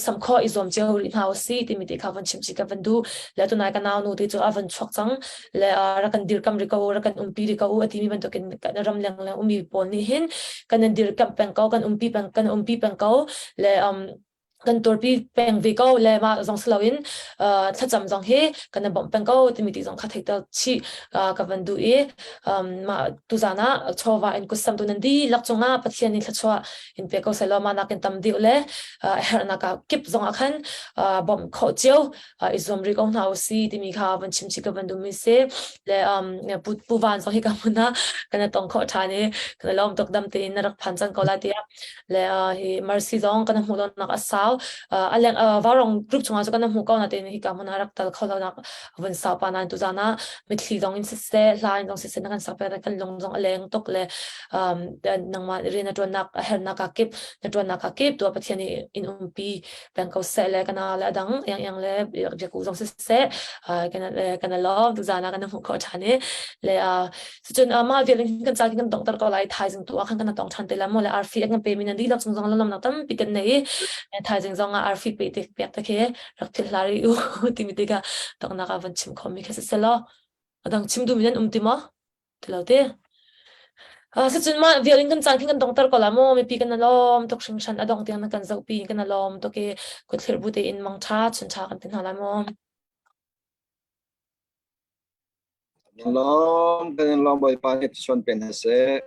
Speaker 11: sam khawh i zuam cio rih hna usih timi te kha van chim chih ka van duh le tunai ka nau nu te cu a van chuak cang le rak kan dirkam ri ko rak kan umpi ri ko a timi bantukin kan ram leng leng ummi pawl nih hin kan in dirkamh peng ko kan umpi peng kan umpi peng ko le um kan turpi peng ve ko le mah zong si loin thlacam zong hi kan in bawmh peng ko timi ti zong kha theihter chih ka van duh i mah tuzan ah chawva in kutsam tu nan dihlak cungah Pathian nih thluachuah in pe ko seh law mah nakin tam deuh le herhnak ah kip zong ah khan bawmh khawh cio i zuam rih ko hna usih timi kha van chim chih ka van duhmi si le um, pu, pu van zong hi ka hmun ah kan i tong khawh ṭhan i kan i lawm tuk dam tein na rak phan cang ko lai tiah le uh, hi Mercy zong kan hmuh lonak a sau uh, a leng uh, Varong group chungah cu kan hmuh ko na tein hi ka hmun ah rak tal kho lonak vun sau pa nan tu zan ah mitthli zong in siseh hla in zong siseh na kan sak pek kan lung zong a leng tuk le um, nangmah rian na ṭuannak a hernak ah kip na ṭuannak ah kip tu Pathian nih in umpi peng ko seh le kana le adang yang yang le biaku zong si seh kana kana lawm tu zana kana hmuh khawh ṭhan i le cun mah vial in kan ca kan dongter ko lai thaizing tu ah khan kana tong ṭhan te la mo le arfi an kan pe mi nan dihlak chung zong lawmnak tampi kan nei i thaizing zong ah arfi pe te pek te khi rak philh hlah rih u timi tikah donghnak ah van chim khawh mi kha si selaw adang chim duhmi nan um ti maw Ti lo te. Uh, sicun mah vial in kan caan khin kan dongter ko la maw mipi kan lawm tuk hringhran a dong tiang na kan zohpi kan lawm tuk i kutthlir bu tein mang ṭha chun ṭha kan ti hna lai maw.
Speaker 5: Lawm kan in lawm Bawipa nih suan pe hna seh.